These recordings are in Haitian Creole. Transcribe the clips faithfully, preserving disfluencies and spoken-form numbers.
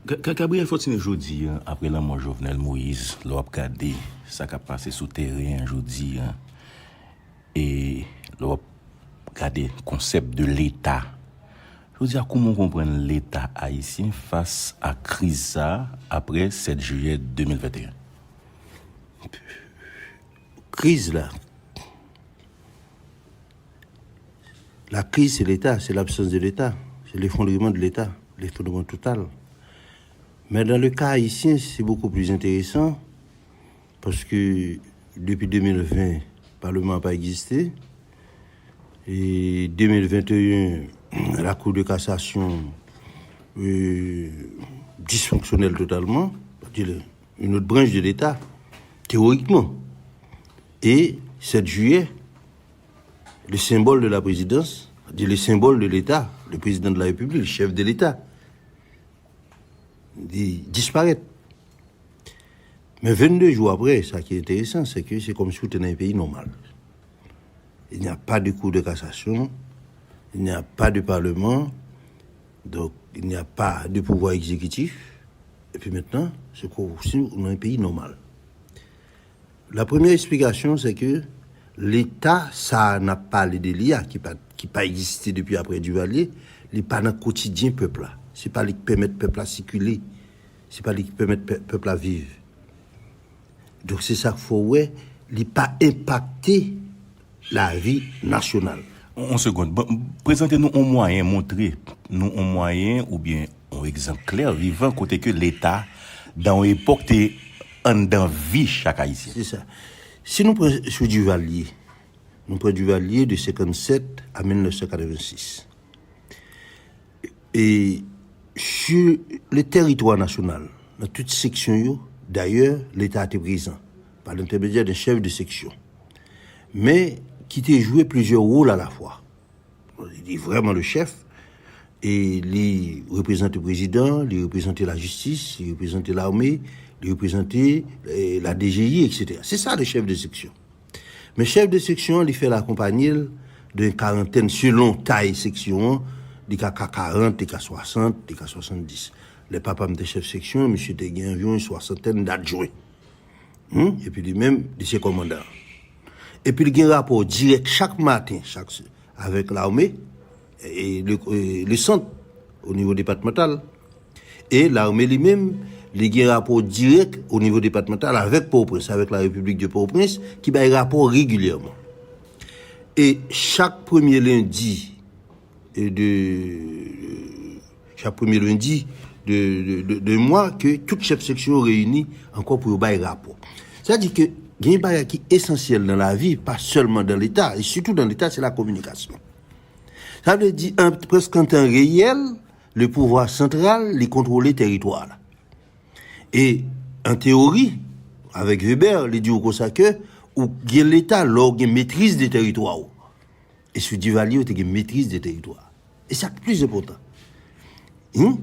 Ga- Ga- Gabriel Fortuné, jodi a, apre lanmò Jovenel Moïse, lè w ap gade sa k ap pase sou teren an jodi a, e lè w ap gade konsèp de Leta, jodi a, kouman w konprann Leta ayisyen fas a kriz sa a apre sèt jiyè de mil venteyen? Kriz la, la crise, c'est l'État, c'est l'absence de l'État, c'est l'effondrement de l'État, l'effondrement total. Mais dans le cas haïtien, c'est beaucoup plus intéressant parce que depuis deux mille vingt, le Parlement n'a pas existé. Et deux mille vingt et un, la Cour de cassation euh, dysfonctionnelle totalement, c'est-à-dire une autre branche de l'État, théoriquement. Et sept juillet, le symbole de la présidence, c'est-à-dire le symbole de l'État, le président de la République, le chef de l'État, di- disparaît. Men vennde jou apre, sa ki enteresan, se ke se kòmsi ou te nan yon peyi nòmal. Il n'y a pas de cour de cassation, il n'y a pas de parlement, donc il n'y a pas de pouvoir exécutif. Et puis maintenant, c'est comme si on a un pays normal. La première explication, c'est que Leta sa a n ap pale de li a, ki pa, ki pa egziste depi apre Duvalier, li pa nan kotidyen pèp la. Se pa li k pèmèt pèp la sikile. Se pa li k pèmèt pèp la viv. Donk se sa k fè w wè li pa enpakte lavi nasyonal. On segond. Bon, prezante nou on mwayen, montre nou on mwayen oubyen on egzanp klè, vivan, kote ke Leta, dan on epòk, te anndan vi chak Ayisyen. Se sa. Si nou pran sou Duvalier, nou pran Duvalier de senkannset a mil nèf san katrevensis. E sur le territoire national, nan tout seksyon yo, dayè, Leta te prezan, par l'intermédiaire d'un chef de section, men ki te jwe plizyè wòl alafwa. Li vrèman le chèf, e li reprezante prezidan, li reprezante lajistis, li reprezante lame, li reprezante eh, la D G I, et cetera. Se sa le chèf de seksyon. Men chèf de seksyon an, li fè l akonpanye l de yon karantèn selon tay seksyon an, li ka ka karant, li ka swasant, li ka swasanndis. Lè papa m te chèf seksyon, misye te gen anviwon yon swasantèn dadjwen. Hmm? Epi li menm, li se kòmandan. Epi li gen rapò dirèk chak maten, chak se- avèk lame, e le, e le sant, o nivo depatmantal. E lame li menm, li gen rapò dirèk o nivo depatmantal avèk Pòtoprens, avèk la Repiblik de Pòtoprens, ki bay rapò regilyèman. E chak premye lendi e de chak premye lendi de, de, de, de mwa ke tout chèf seksyon yo reyini ankò pou yo bay rapò. Sa di ke gen yon bagay ki esansyèl nan lavi, pa sèlman dan Leta, e sitou dan Leta, se la kominikasyon. Sa vle di, an, prèske an tan reyèl, le pouvwa santral, li kontwole teritwa la. E an teyori, avèk Weber, li di w konsa ke ou gen Leta lè w gen metriz de teritwa w. E sou Duvalier, ou te gen metriz de teritwa. E sa k plis enpòtan. Hmm?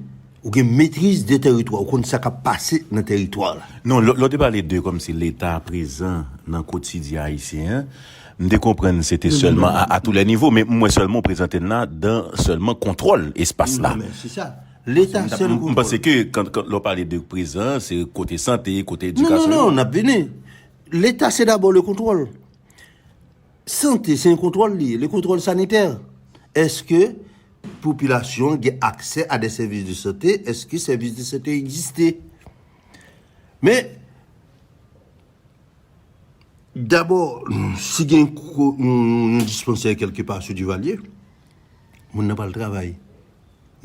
Ou gen metriz de teritwa, ou konn sa k ap pase nan teritwa la. Non, lè lè w te pale de kòmsi Leta prezan nan kotidyen ayisyen an, m te konprann se te sèlman a, a tou lè nivo, men m wè sèlman ou prezante n la dan sèlman kontwòl espas la. Non, men se sa. Leta sèl M panse kontwòl. Ke kan, kan lè w pale de prezan, se kote sante, kote Non, non, edikasyon. Non, n ap vini. Leta se dabò le kontwòl. Sante, se yon kontwòl li ye, le kontwòl sanitè. Èske popilasyon gen aksè a de sèvis de sante? Èske sèvis de sante egziste? Men, dabò, si gen yon, yon, yon dispansè kèlkepa sou Duvalier, moun nan pral travay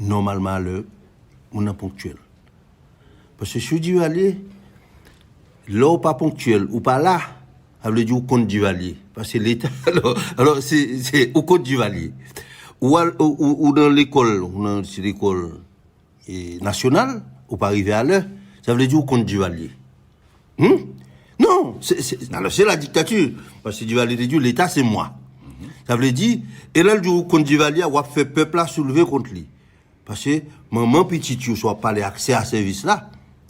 nòmalman a lè, moun nan ponktyèl. Paske sou Duvalier, lè w pa ponktyèl, ou pa la, sa vle di ou kont Duvalier. Paske Leta, alò, alò se, se, ou kont Duvalier. Ou, al, ou, ou, ou nan lekòl, ou nan ti lekòl e, nasyonal, ou pa rive a lè, sa vle di ou kont Duvalier. Hmm? Non, se, se, alò se la diktati. Paske Duvalier te di w, Leta se mwa. Sa vle di, e lè l di ou kont Duvalier, w ap fè pèp la soulve kont li. Paske manman pitit yo, si w ap pale aksè a sèvis la,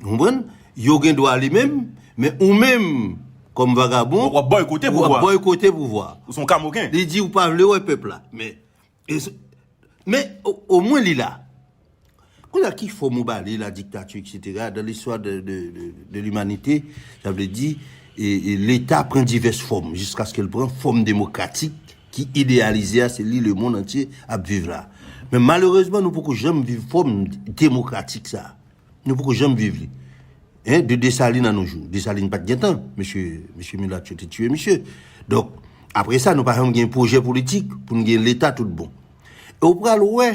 ou konprann? Yo gen dwa li menm, men ou menm, kòm vagabon, W ap bòykote w ap pouvwa. Bòykote pouvwa. Ou se yon kamoken. Li di ou pa vle wè pèp la. Men, e se- men o- omwen li la. Nan ki fòm ou ba li, la dictature, et cetera, dans l'histoire de, de, de, de l'humanité, sa vle di, e, e Leta pran divès fòm, jiskaske l pran fòm demokratik ki ideyalize a, se li lemonn antye ap viv la. Men malerezman, nou poko janm viv fòm demokratik sa a. Nou poko janm viv li. Hein, de Desalin a nos jours. Desalin pa t gen tan, mesye, mesye milat yo te tiye misye. Donk, apre sa, nou pa janm gen pwojè politik pou n gen Leta tout bon. E w pral wè,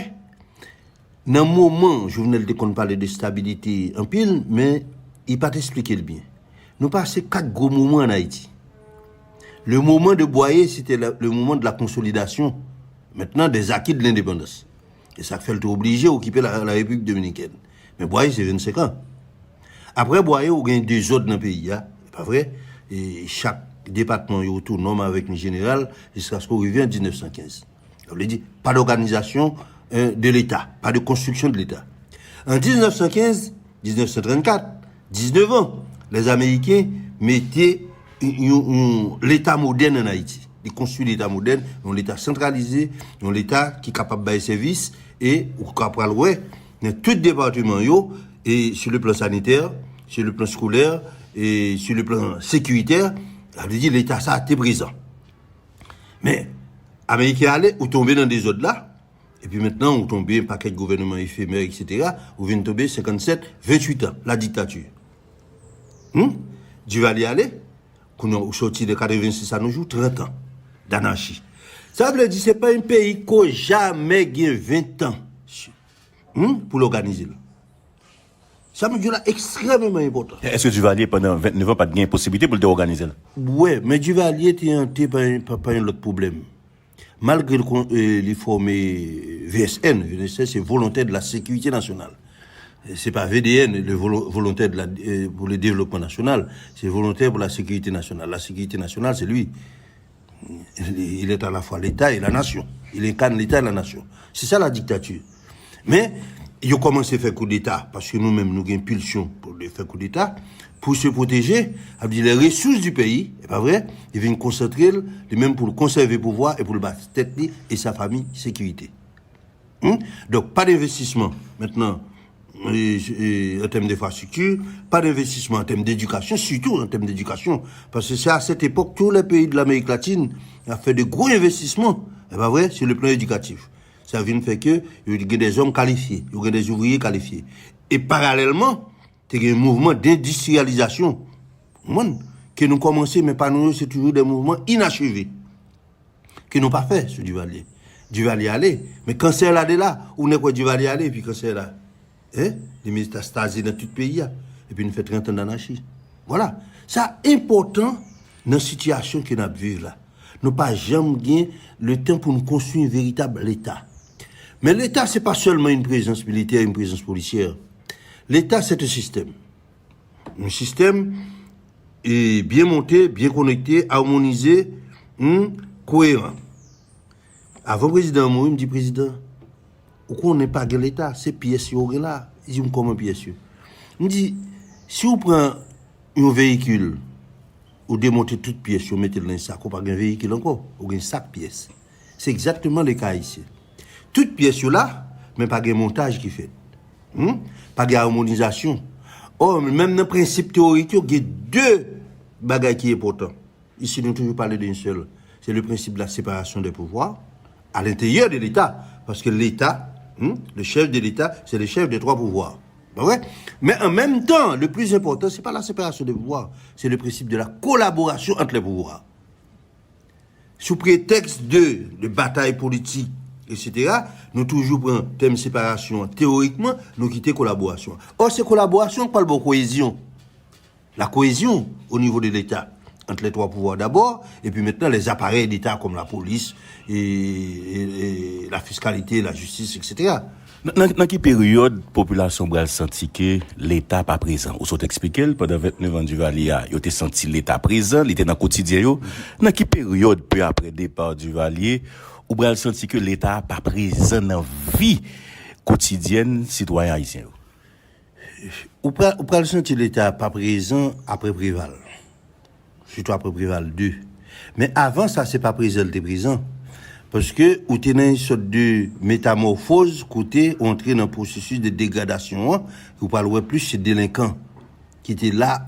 nan moman, Jovenel te konn pale de stabilite anpil, men li pa t esplike l byen. Nou pase kat gwo moman ann Ayiti. Le moman de Bwaye, se te la- le moman de la konsolidasyon, mentnan, des acquis de l'indépendance. E sa k fè l te oblije okipe la, la Repiblik Dominikèn. Men Bwaye, se vennsenk an. Apre Bwaye, ou gen dezòd nan peyi a, e pa vre? E chak depatman yo otonòm avèk yon jeneral, jiskaske w rive an diznèf san kenz. Sa vle di, pa d'organisation, euh, de l'État, pa de construction de l'État. An diznèf san kenz, diznèf san trannkat, diznèf an, lèzameriken mete yon, yon Leta modèn ann Ayiti. Li konstwi Leta modèn, yon Leta santralize, yon Leta ki kapab bay sèvis, e ou ka pral wè, nan tout depatman yo, e sur le plan sanitaire, sur le plan scolaire, e sur le plan sécuritaire, sa vle di Leta sa a te prezan. Men, Ameriken ale, ou tonbe nan dezòd la, epi mentnan ou tonbe pakèt gouvènman efemè, et cetera, ou vin tonbe senkannsèt, venntuit an, la dictature. Hmm? Duvalier ale, kounye a ou soti de katrevensis a nos jours, trant an d'anarchi. Sa vle di se pa yon peyi ko jamè gen ven tan, hmm, pou l òganize l. Sa m di w la ekstrèmeman enpòtan. Èske Duvalier, pandan vennèf an, pa t gen posiblite pou l te òganize l? Wi, men Duvalier te ante pa, pa, pa yon lòt pwoblèm. Malgre l kon- eh, li fòme V S N, V S N se Volontaires de la Sécurité Nationale. Se pa V D N, le volo- Volontaire de la, eh, pour le Développement National, se Volontaires pour la Sécurité Nationale. La Sécurité Nationale, c'est lui. Il est à la fois l'État et la nation. Il incarne l'État et la nation. Se sa la diktature. Men, yo kòmanse fè koudeta, paske nou menm nou gen pilsyon pou fè koudeta, pou se pwoteje, ap di les ressources du pays, e pa vre, li vin konsantre l, li menm pou l konsève pouvwa e pou l ba tèt li e sa fami sekirite. Hmm? Donk, pa d envestisman, mentnan, e, e, an tèm d enfrastrikti, pa d envestisman an tèm d edikasyon, sitou an tèm d edikasyon, paske se a sèt epòk, tou lè peyi de Lamerik Latin ap fè de gwo envestisman, e pa vre, sur le plan éducatif. Sa vin fè ke yo gen de zòm kalifye, yo gen de ouvriye kalifye. E paralèlman, te gen yon mouvman dendistriyalizasyon. Ou konprann? Ke nou kòmanse, men pa nou yo, se toujou de mouvman inacheve. Ke nou pa fè sou Duvalier. Duvalier ale, men kansè la de la, ou nèk wè Duvalier ale, epi kansè la. Hein? Li metastaze nan tout peyi a. Epi nou fè trant an d'anarchi. Vwala. Sa enpòtan nan sitiyasyon ke n ap viv la. Nou pa janm gen le tan pou nou konstwi yon veritab Leta. Men Leta, se pa sèlman yon prezans militè, yon prezans polisyè. Leta, se yon sistèm. Yon sistèm e byen monte, byen konekte, amonize, hmm, koyeran. Avan prezidan an mouri, m di, "Prezidan, ou konnen pa gen Leta, se pyès yo ou gen la." Li di m, "Kòman pyès yo?" M di, "Si w pran yon veyikil, ou demonte tout pyès yo, mete l nan yon sak, ou pa gen veyikil ankò, ou gen sak pyès." Se egzakteman le ka ayisyen. Tout pyès yo la, men pa gen montaj ki fèt. Hmm? Pa gen amonizasyon. Ò, menm nan prensip teyorik yo, gen de bagay ki enpòtan. Isi, nou toujou pale de yon sèl. Se le principe de la séparation des pouvoirs à l'intérieur de l'État. Paske Leta, hmm, le chef de l'État, c'est le chef des trois pouvoirs. Pa vre? Men an menm tan, le plis enpòtan, se pa la séparation des pouvoirs, c'est le principe de la collaboration entre les pouvoirs. Sou pretèks de, de batay politik, et cetera, nou toujou pran tèm separasyon an, teyorikman, nou kite kolaborasyon an. Ò, se kolaborasyon k pral ba w koyezyon. La cohésion au niveau de l'État, entre les trois pouvoirs d'abord, et puis maintenant les appareils d'État comme la police, et, et, et la fiscalité, la justice, et cetera. Nan, nan, nan ki peryòd popilasyon pral santi ke Leta pa prezan? Ou sot eksplike l, pandan vennèf an Duvalier a, yo te santi Leta prezan, li te nan kotidyen yo. Nan ki peryòd, pe apre depa Duvalier, ou pral santi ke Leta pa prezan nan vi kotidyèn sitwayen ayisyen yo? Ou pral, ou pral santi Leta pa prezan apre Preval. Sitou apre Preval de. Men avan sa, se pa prezan l te prezan. Paske ou te nan yon sòt de metamòfoz kote ou antre nan pwosesis de degradasyon an, ke ou pral wè plis se delenkan ki te la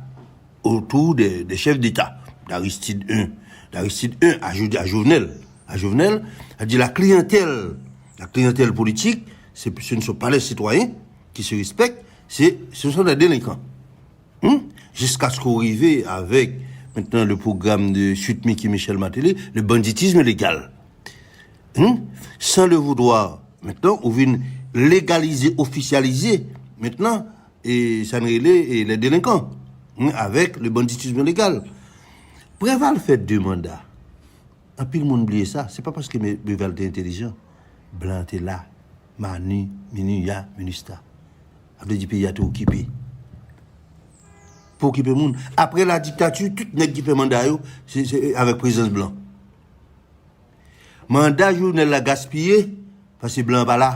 otou de, de chèf deta, d'Aristide un, d'Aristide un a, Jo- a Jovenel, a Jovenel, a di la clientèle, la clientèle politique, c'est, ce ne sont pas les citoyens qui se respectent, c'est, ce sont des délinquants. Hmm? Jiskaske w rive avèk, mentnan, le pwogram de Sweet Micky Michel Martelly, le banditisme légal. Hmm? Sans le vouloir, mentnan, ou vin legalize, ofisyalize, mentnan, e sa n rele, e, les délinquants, hmm, avèk le banditisme légal. Preval fè de manda. Anpil moun bliye sa. Se pa paske Me- Preval te entelijan. Blan te la. Mani, Miniya, Minista. Sa vle di peyi a te okipe. Pou okipe moun. Apre la diktati, tout nèg ki fè manda yo, se, se avèk prezans blan. Manda Jovenel la gaspiye, paske blan pa la.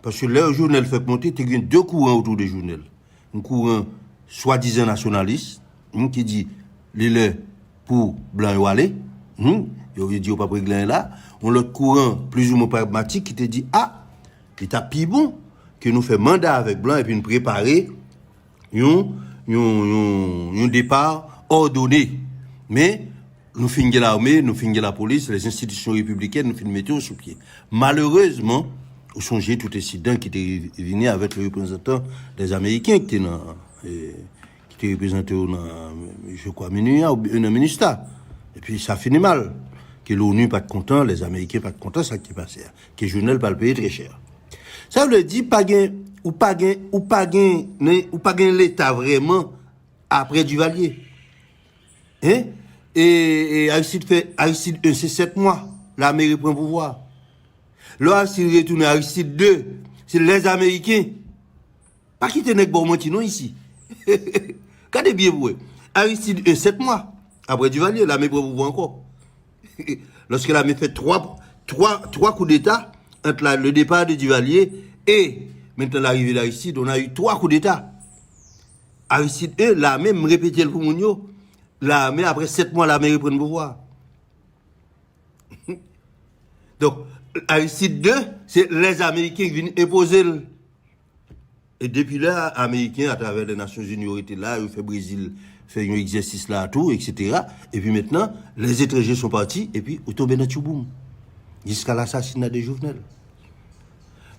Paske lè Jovenel fèk monte, te gen de kouran otou de Jovenel. Yon kouran swadizan nasyonalis, hmm, ki di li lè pou blan yo ale, hmm, yo, yo di yo p ap regle anyen la. Yon lòt kouran plizoumwen pragmatik ki te di, a, li t ap pi bon ke nou fè manda avèk blan epi n prepare yon, yon, yon, yon depa òdone. Men, nou fin gen lame, nou fin gen lapolis, les institutions républicaines, nou fin mete yo sou pye. Malerezman, ou sonje tout ensidan ki te vini avèk le reprezantan dè Ameriken ki te nan, eh, ki te reprezante yo nan, je crois, Minuya ou nan Minista. Epi sa fini mal. Ke l'ONU pa t kontan, les Américains pa t kontan sa ki te pase a. Ke Jovenel pral peye trè chè. Sa vle di, pa gen, ou pa gen, ou pa gen, ou pa gen Leta vrèman apre Duvalier. Hein? E, e Aristide fè, Aristide un, se sèt mwa, lame reprann pouvwa. Lè Aristide retounen, Aristide de, se lèzameriken. Pa kite nèg ba w manti non isi. Gade byen pou wè. Aristide un, sèt mwa. Apre Duvalier, lame pran pouvwa ankò. Lòske lame fè twa, twa, twa koudeta ant la, le départ de Duvalier et maintenant l'arrivée d'Aristide, on a eu twa koudeta. Aristide un, lame, m repete l pou moun yo, lame, apre sèt mwa, lame reprann pouvwa. Donk, Aristide de, se lèzameriken ki vin enpoze l. E depi lè a, Ameriken, atravè Lènasyonzini, yo rete la, yo fè Brezil fè yon egzèsis la tou, etsetera. Epi mentnan, les étrangers sont partis, epi ou tonbe nan tchouboum. Jusqu'à l'assassinat de Jovenel.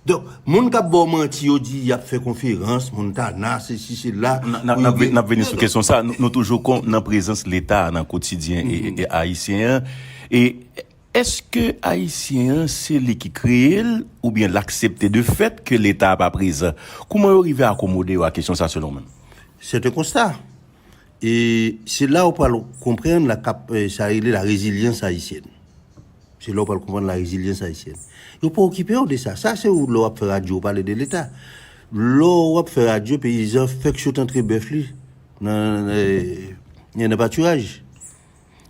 Donk, moun k ap ba w manti, yo di y ap fè konferans, Montana, sesi, sela. N ap vini sou kesyon sa. Nou, nou toujou kon, nan prezans Leta nan kotidyen e, e, e ayisyen an. E èske ayisyen an, se li ki kreye l, oubyen l aksepte de fèt ke Leta a pa prezan? Kouman yo rive akomode yo a kesyon sa, selon w menm? C'est un constat. E se la ou pral konprann la kap, eh, sa rele la rezilyans ayisyèn. Se la w pral konprann la rezilyans ayisyèn. Yo pa okipe yo de sa. Sa se ou lè w ap fè radyo, w pale de Leta. Lè w ap fè radyo, peyizan fèk sot antre bèf li nan, nan, nan patiraj.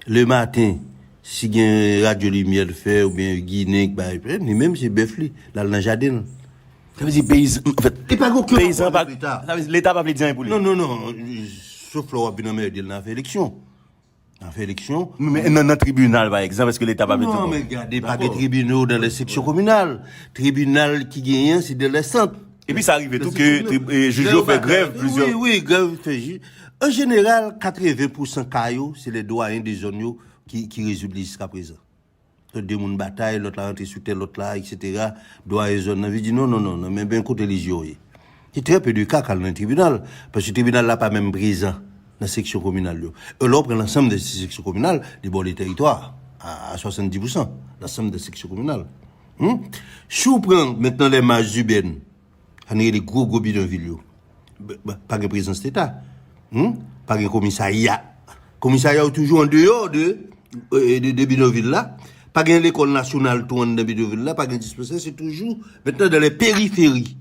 Le maten, si gen radyo limyè l fè oubyen ginen k bay, li menm se bèf li, l al nan jaden l. Sa vle di peyizan, anfèt, peyizan pa, sa vle di Leta pa vle di anyen pou li. Non, non, non. Sof lè w ap vin anmède l nan afè eleksyon. Nan fè eleksyon. Men nan, nan tribinal, pa egzanp, èske Leta pa vle di ankò? Non, men gade, pa gen tribinal dans les sections communales. Tribinal ki genyen, se dans les centres. Epi sa rive tou ke jij yo fè grèv plizyè. Wi, wi, grèv fè jij. An jeneral, katreven pousan ka yo, se lè dwayen de zòn yo ki, ki rezoud li jiska prezan. Lòt de moun batay, lòt la rantre sou tè lòt la, etsetera. Dwayen zòn nan vin di non, non, non, non, men ben kote li je w ye. Gen trè pe de ka k al nan tribinal, paske tribinal la pa menm prezan nan seksyon kominal yo. E lè w pran lansanm de seksyon kominal, li ba w le teritwa a, a swasanndis pousan, lansanm de seksyon kominal. Hmm? Si w pran mentnan les marches urbaines, sa n rele gwo, gwo bidonvil yo, pa gen prezans Leta. Hmm? Pa gen komisarya. Komisarya yo toujou andeyò de, de, de bidonvil la. Pa gen lekòl nasyonal tou anndan bidonvil la, pa gen dispansè, se toujou mentnan dans les périphéries.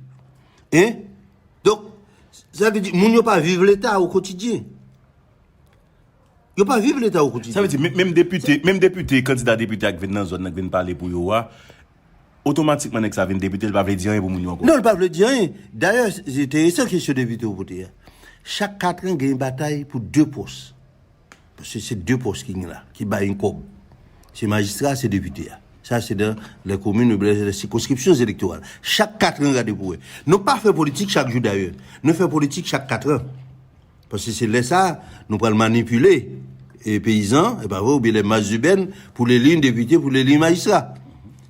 Hein? Donk, sa vle di, moun yo pa viv Leta o kotidyen. Yo pa viv Leta o kotidyen. Sa vle di, menm, menm depite, menm depite, kandida depite a k vin nan zòn nan, k vin pale pou yo a, otomatikman nèg sa vin depite, li pa vle di anyen pou moun yo ankò. Non, li pa vle di anyen. Dayè, se enteresan kesyon depite ou pote a. Chak katran gen batay pou de pòs. Paske se de pòs ki gen la, ki bay yon kòb. Se majistra, se depite a. Sa se dans les communes, les circonscriptions électorales. Chak kat an, gade pou wè. Nou pa fè politik chak jou dayè. Nou fè politik chak kat an. Paske se lè sa a, nou pral manipile e peyizan, e pa vre, oubyen les masses urbaines, pou l eli depite, pou l eli majistra.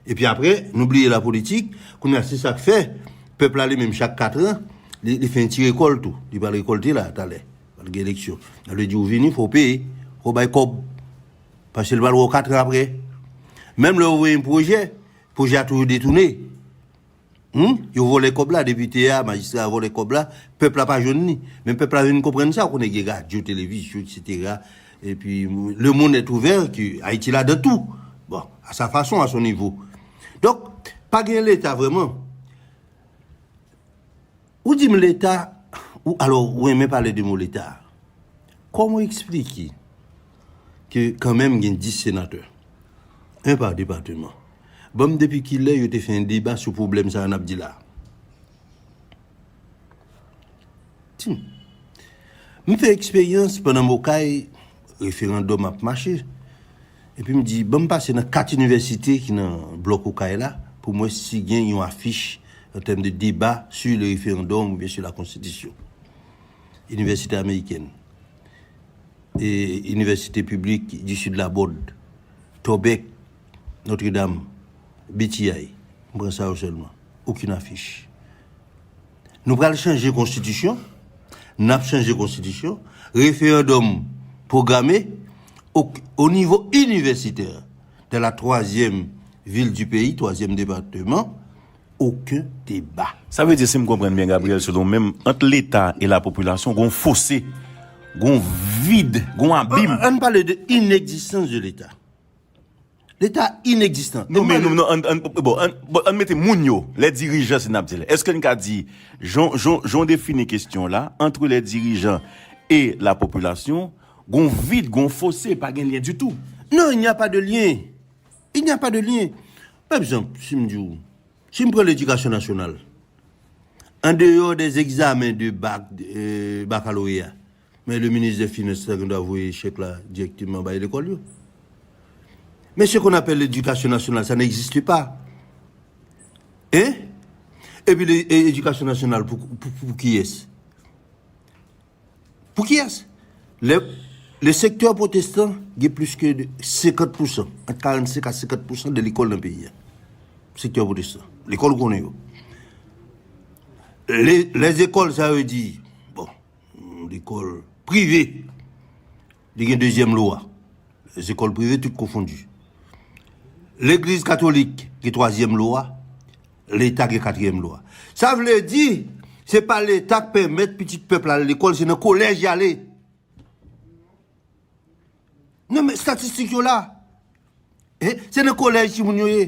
Epi apre, nou bliye lapolitik, kounye a se sa k fè, pèp la li menm chak kat an, li, li fè yon ti rekòlt tou. Li pral rekòlte la, talè. Pral gen eleksyon. Sa vle di ou vini, fò w peye, fò w bay kòb. Paske l pral wè w kat an apre. Menm lè w voye yon pwojè, pwojè a toujou detounen. Hmm? Yo vòlè kòb la, depite a, majistra a vòlè kòb la, pèp la pa jwenn li. Men pèp la vin konprann sa, ou konnen gen radyo, televizyon, et cetera. Epi, le monde est ouvert, ke Ayiti ladan tou. Bon, à sa façon, à son niveau. Donk, pa gen Leta vrèman. Ou di m Leta, ou, alò, ou renmen pale de mo Leta. Kòman w eksplike ke kanmenm gen dis senatè, un par département? Ban m depi kilè yo te fè yon deba sou pwoblèm sa a n ap di la? Tim. M fè eksperyans pandan m Okay, referandòm ap mache. Epi m di, ban m pase nan kat inivèsite ki nan blòk Okay la, pou m wè si gen yon afich an tèm de deba sur le référendum oubyen sur la constitution. Inivèsite amerikèn, e Inivèsite Piblik di Sid Labòd, Tòbèk, Nòtredam, B T I. M pran sa yo sèlman. Okenn afich. Nou pral chanje konstitisyon, n ap chanje konstitisyon, referandòm pwograme, o, o nivo inivèsitè, dans la troisième ville du pays, troisième département, okenn deba. Sa vle di, si m konprann byen, Gabriel, selon menm, ant Leta e lapopilasyon, gon fose, gon vid, gon abim. An, an pale de inegzistans de Leta. Leta inegzistan. Non, men, non, non, an, an, bon, an, bon, an mete moun yo, les dirigeants, si n ap di la. Èske n ka di, jan, jan, jan w defini kesyon la, entre les dirigeants et la population, gon vid, gon fose, pa gen lyen ditou? Non, il n'y a pas de lien. Il n'y a pas de lien. Pa egzanp, si m di w, si m pran ledikasyon nasyonal, an deyò dè egzamen de bak, euh, bakaloreya, men le minis dè finans ta gen dwa voye chèk la dirèkteman bay lekòl yo. Men ce qu'on appelle l'éducation nationale, ça n'existe pas. Hein? Epi le, e, edikasyon nasyonal pou, pou, pou kiyès? Pou kiyès? Le, le sektè pwotestan gen plis ke de senkant pousan, ant karannsenk a senkant pousan de lekòl nan peyi a. Sektè pwotestan. Lekòl ou konnen yo. Le, lèzekòl, sa vle di, bon, lekòl prive, li gen dezyèm lwa. Lèzekòl prive, tout konfondi. Legliz katolik gen twazyèm lwa, Leta gen katriyèm lwa. Sa vle di, se pa Leta k pèmèt pitit pèp la al lekòl, se nan kolèj y ale. Non, men estatistik yo la. E, se nan kolèj timoun yo ye.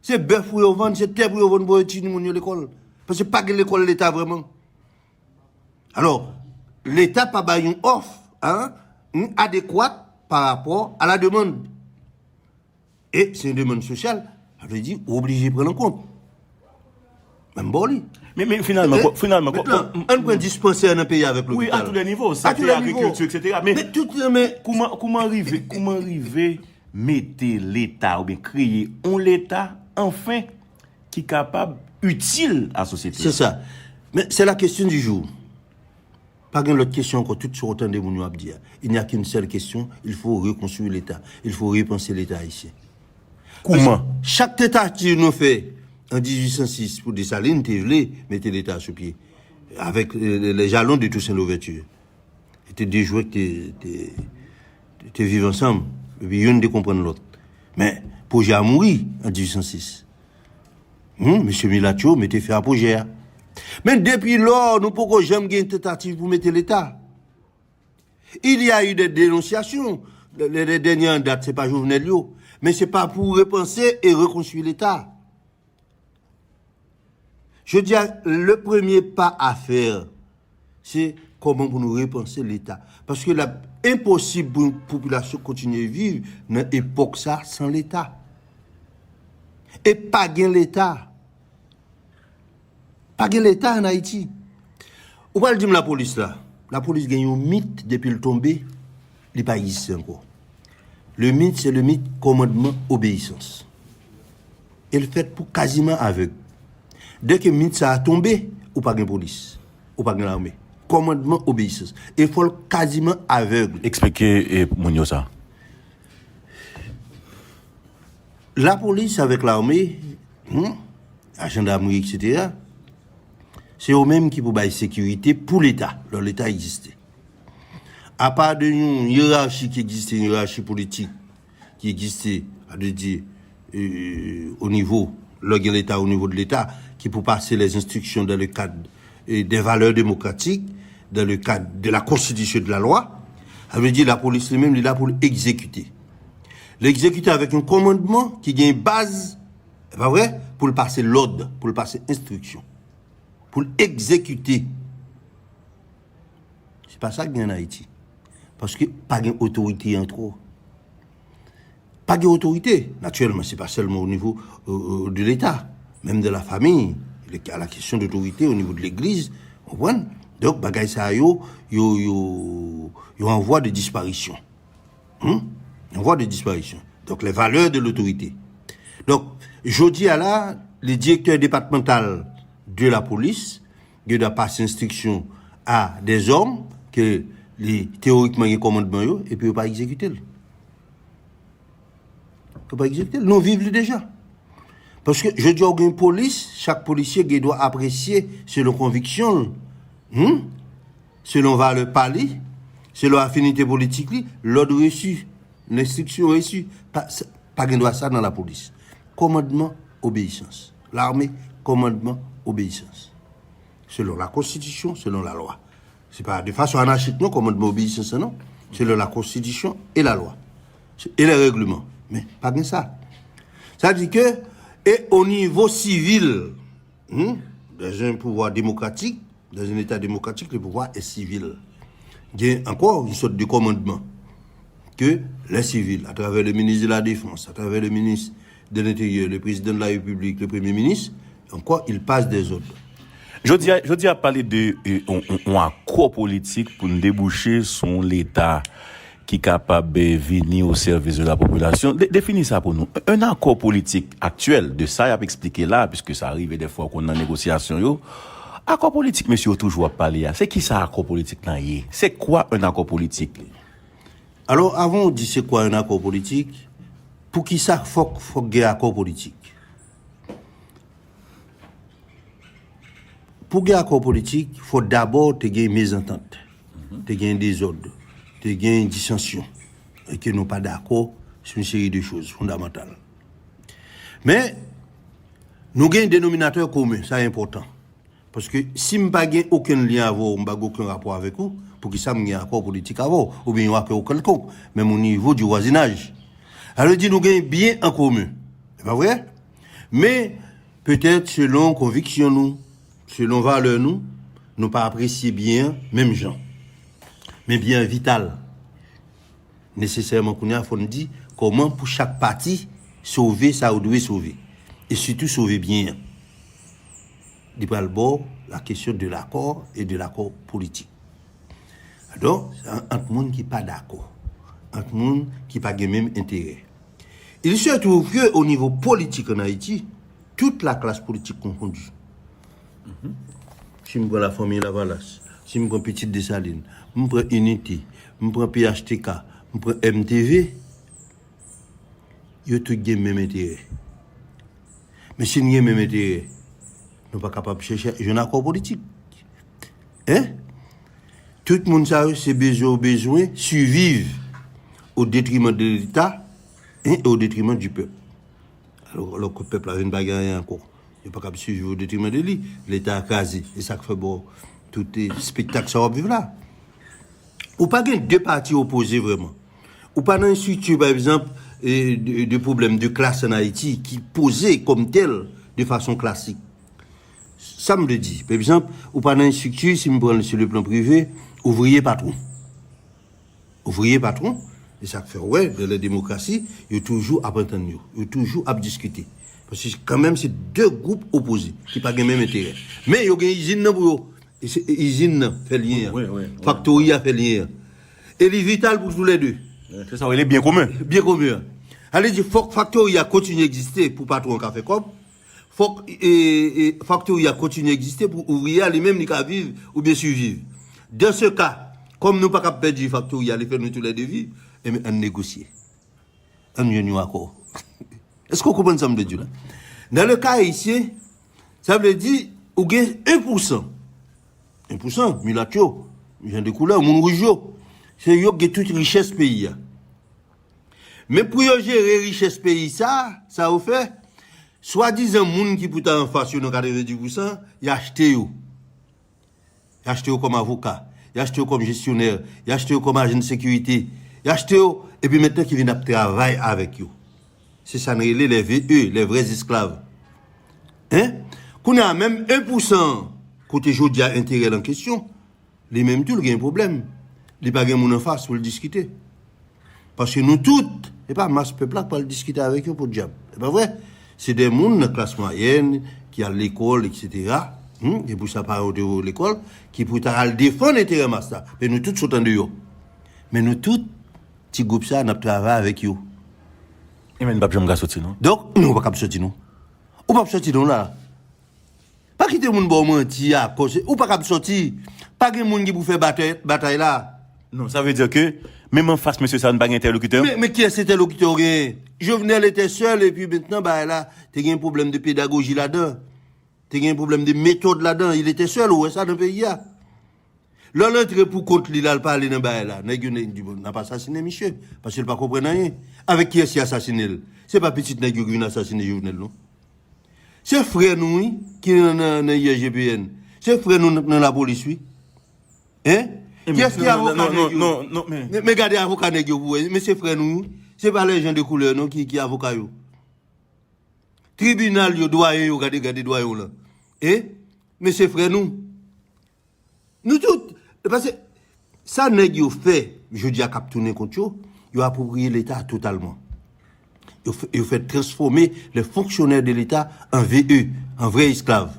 Se bèf pou yo vann, se tè pou yo vann pou yo tini moun yo lekòl. Paske pa gen lekòl Leta vrèman. Alò, Leta pa bay yon òf, hein, adekwat pa rapò a la demann. E se yon demann sosyal, sa vle di ou oblije pran l an kont. Menm bò li. Men, men finalman, eh, finalman, mentnan, ann pran dispansè nan peyi avèk lopital. Wi, a tou lè nivo. Sante, agrikilti, et cetera. Men, men tout, men kouman, kouman rive, kouman rive mete Leta oubyen kreye yon Leta, anfen, ki kapab itil a sosyete a? Se sa. Men se la kesyon di jou. Pa gen lòt kesyon ankò, tout sa w tande moun yo ap di a. Il n'y a qu'une seule question, il faut reconstruire l'État. Il faut repenser l'État haïtien. Kouman? Paske chak tantativ nou fè an dizuit san sis pou Desalin te vle mete Leta sou pye, avèk, euh, les jalons de Toussaint Louverture. E te de jwèt te, te, te viv ansanm, epi youn te konprann lòt. Men, pwojè a mouri an dizuit san sis. Hmm, mesye milat yo mete fè a pwojè a. Men depi lò, nou poko janm gen tantativ pou mete Leta. Il y a eu des dénonciations. Le, le, le dènye an dat, se pa Jovenel yo. Men se pa pou repanse e rekonstwi Leta. Jodi a, le premye pa a fè, se kòman pou nou repanse Leta. Paske l ap enposib pou yon popilasyon kontinye viv nan epòk sa san Leta. E pa gen Leta. Pa gen Leta ann Ayiti. Ou pral di m lapolis la. Lapolis gen yon mit depi l tonbe, li pa egziste ankò. Le mit, se le mit kòmandman obeyisans. E l fèt pou kaziman avèg. Dèke mit sa a tonbe, ou pa gen polis, ou pa gen lame. Kòmandman obeyisans. E fò l kaziman avèg. Eksplike e, moun yo sa. Lapolis avèk lame, hmm, lajandamri, etsetera, se yo menm ki pou bay sekirite pou Leta, lè Leta egziste. Apa de yon yerachi ki egziste, yon yerachi politik ki egziste, sa vle di, euh, o nivo, lè gen Leta, o nivo de Leta, ki pou pase les instructions dans le cadre, euh, des valeurs démocratiques, dans le cadre de la Constitution et de la loi, sa vle di lapolis li menm, li la pou l egzekite. L egzekite avèk yon kòmandman ki gen baz, e pa vre, pou l pase lòd, pou l pase enstriksyon, pou l egzekite. Se pa sa k gen ann Ayiti. Paske pa gen otorite ankò. Pa gen otorite. Natirèlman, se pa sèlman o nivo, euh, euh, de Leta, menm de la fami, a la kesyon de otorite o nivo de legliz, w konprann? Donk, bagay sa yo, yo, yo, yo an vwa de disparisyon. Hmm? An vwa de disparisyon. Donk, les valeurs de l'autorité. Donk, jodi a la, le directeur départemental de la police, yo dwa pase enstriksyon a dèzòm ke li, teorikman, gen kòmandman yo, epi yo pa egzekite l. Yo pa egzekite l. Nou viv li deja. Paske jodi a w gen polis, chak polisye gen dwa apresye selon konviksyon l, hmm? Selon valè pa li, selon afinite politik li, lòd resi, lenstriksyon resi. Pa, sa, pa gen dwa sa nan lapolis. Kòmandman, obeyisans. Lame, kòmandman, obeyisans. Selon la konstitisyon, selon la lwa. Se pa de fason anachik non, kòmandman obeyisans lan non. Selon la konstitisyon e la lwa. E les règlements. Men, pa gen sa. Sa di ke, e o nivo sivil, hmm, dans un pouvoir démocratique, dans un État démocratique, le pouvoir est civil. Gen ankò yon sòt de kòmandman ke les civils, à travers le ministre de la Défense, à travers le ministre de l'Intérieur, le président de la République, le Premier ministre, ankò, il passe des ordres. Jodi a, jodi a pale de, euh, on, on, on akò politik pou n debouche sou yon Leta ki kapab, eh, vini o sèvis de la popilasyon. De-, defini sa pou nou. Un akò politik aktyèl, de sa y ap eksplike la, piske sa rive dèfwa w konn nan negosyasyon yo. Akò politik, mesye yo toujou ap pale a, se ki sa akò politik lan ye? C'est quoi un accord politique? Alò, avan w di se kwa yon akò politik, poukisa fòk, fòk gen akò politik? Pou gen akò politik, fò dabò te gen mezantant, te gen dezòd, te gen disansyon, e ke nou pa dakò sou yon seri de choz fondamantal. Men, nou gen denominatè komen, sa enpòtan. Paske si m pa gen okenn lyen avè w, m pa gen okenn rapò avèk ou, poukisa m gen akò politik avè w, oubyen yon akò kèlkonk, menm o nivo di vwazinaj? Sa vle di nou gen byen an komen. Se pa vre? Men, petèt selon konviksyon nou, selon valè nou, nou pa apresye byen an menm jan. Men byen an vital. Nesesèman, kounye a, fò n di kòman pou chak pati sove sa yo dwe sove. E sitou sove byen an. Li pral ba w la kesyon de l'accord et de l'accord politique. Donk, se ant moun ki pa dakò, ant moun ki pa gen menm enterè. Il se trouve que au niveau politique en Haïti, toute la classe politique confondue. Si m pran Lafanmi Lavalas, si m pran Pitit Desalin, m pran Inite, m pran P H T K, m pran M T V, yo tout gen menm enterè. Men si n gen menm enterè, nou pa kapab chèche jwenn akò politik. Hein? Tout moun sa yo, se bezwen yo bezwen siviv o detriman de Leta, hein, e o detriman di pèp. Alò, alò ke pèp la vin pa gen anyen ankò. Yo pa kab siviv o detriman de li. Leta a kraze. E sa k fè bon tout, eh, espektak sa w ap viv la. Ou pa gen de pati opoze vrèman. Ou pa nan estrikti, pa egzanp, eh, de, de pwoblèm de klas ann Ayiti ki poze kòm tèl de fason klasik. Sa m vle di, pa egzanp, ou pa nan estrikti, si m pran l sou le plan prive, ouvriye patwon. Ouvriye patwon, e sa k fè w wè, dans les démocraties, yo toujou ap antann yo, yo toujou ap diskite. Paske kanmenm se de gwoup opoze, ki pa gen menm enterè. Men yo gen izin nan pou yo. E se, e izin nan fè lyen an. Wi, wi, wi. Faktori a fè lyen an. E li vital pou toulède. Se sa w rele byen komen. Byen komen an. Sa vle di, fòk faktori a kontinye egziste pou patwon an ka fè kòb. Fòk e, e, faktori a kontinye egziste pou ouvriye a li menm li ka viv oubyen siviv. Dan se ka, kòm nou pa kab pèdi faktori a, li fè nou toulède viv, enben, ann negosye. Ann jwenn yon akò. Èske w konprann sa m vle di w la? Dans le cas haïtien, sa vle di, ou gen en pousan. En pousan, milat yo, jan de koulè, moun wouj yo. Se yo k gen tout richès peyi a. Men pou yo jere richès peyi sa, sa yo fè, swadizan moun ki pou ta anfas yo nan katrevenndis pousan, y achte yo. Y achte yo kòm avoka, y achte yo kòm jesyonè, y achte yo kòm ajan de sekirite, y achte yo, epi mentnan ki vin ap travay avèk yo. Se sa n rele les V E, les vrais esclaves. Hein? Kounye a menm en pousan kote jodi a enterè l an kesyon, li menm tou l gen pwoblèm. Li pa gen moun anfas pou l diskite. Paske nou tout, e pa mas pèp la k pral diskite avèk yo podyab. E pa vre? Se de moun nan klas mwayèn, ki al lekòl, etsetera. Hmm? E pou sa paran yo te voye yo lekòl, ki pou ta al defann enterè mas la. Men nou tout sot andeyò. Men nou tout, ti gwoup sa, n ap travay avèk yo. E men n p ap janm ka soti non. Donk, nou pa kab soti non. Ou p ap soti non la. Pa kite moun ba w manti a, kòse, ou pa kab soti. Pa gen moun ki pou fè batay, batay la. Non, sa vle di ke menm anfas mesye sa a, n pa gen entèlokitè. Men, men kiyès entèlokitè w genyen? Jovenel était seul, epi mentnan bagay la, te gen pwoblèm de pedagoji ladan. Te gen pwoblèm de metòd ladan. Il était seul, ou wè sa nan peyi a. Lè l antre pou kont li, l al pale nan bagay la, nèg yo di, bon, n ap asasinen misye, paske l pa konprann anyen. Avèk kiyès y asasinen l? Se pa pitit nèg yo ki vin asasinen Jovenel non. Se frè nou wi, ki nan, nan, nan I S G P N. Se frè nou nan, nan lapolis wi. Hein? Kiyès ki avoka nèg yo? Men, men gade avoka nèg yo pou wè. Men se frè nou wi. Se pa les gens de couleur non ki, ki avoka yo. Tribinal yo, dwayen yo, gade, gade dwayen w lan. E, men se frè nou. Nou tout. Paske sa nèg yo fè, jodi a k ap tounen kont yo, yo apwopriye Leta totalman. Yo fè, yo fè transfòme les fonctionnaires de l'État en V E, en vrai esclave.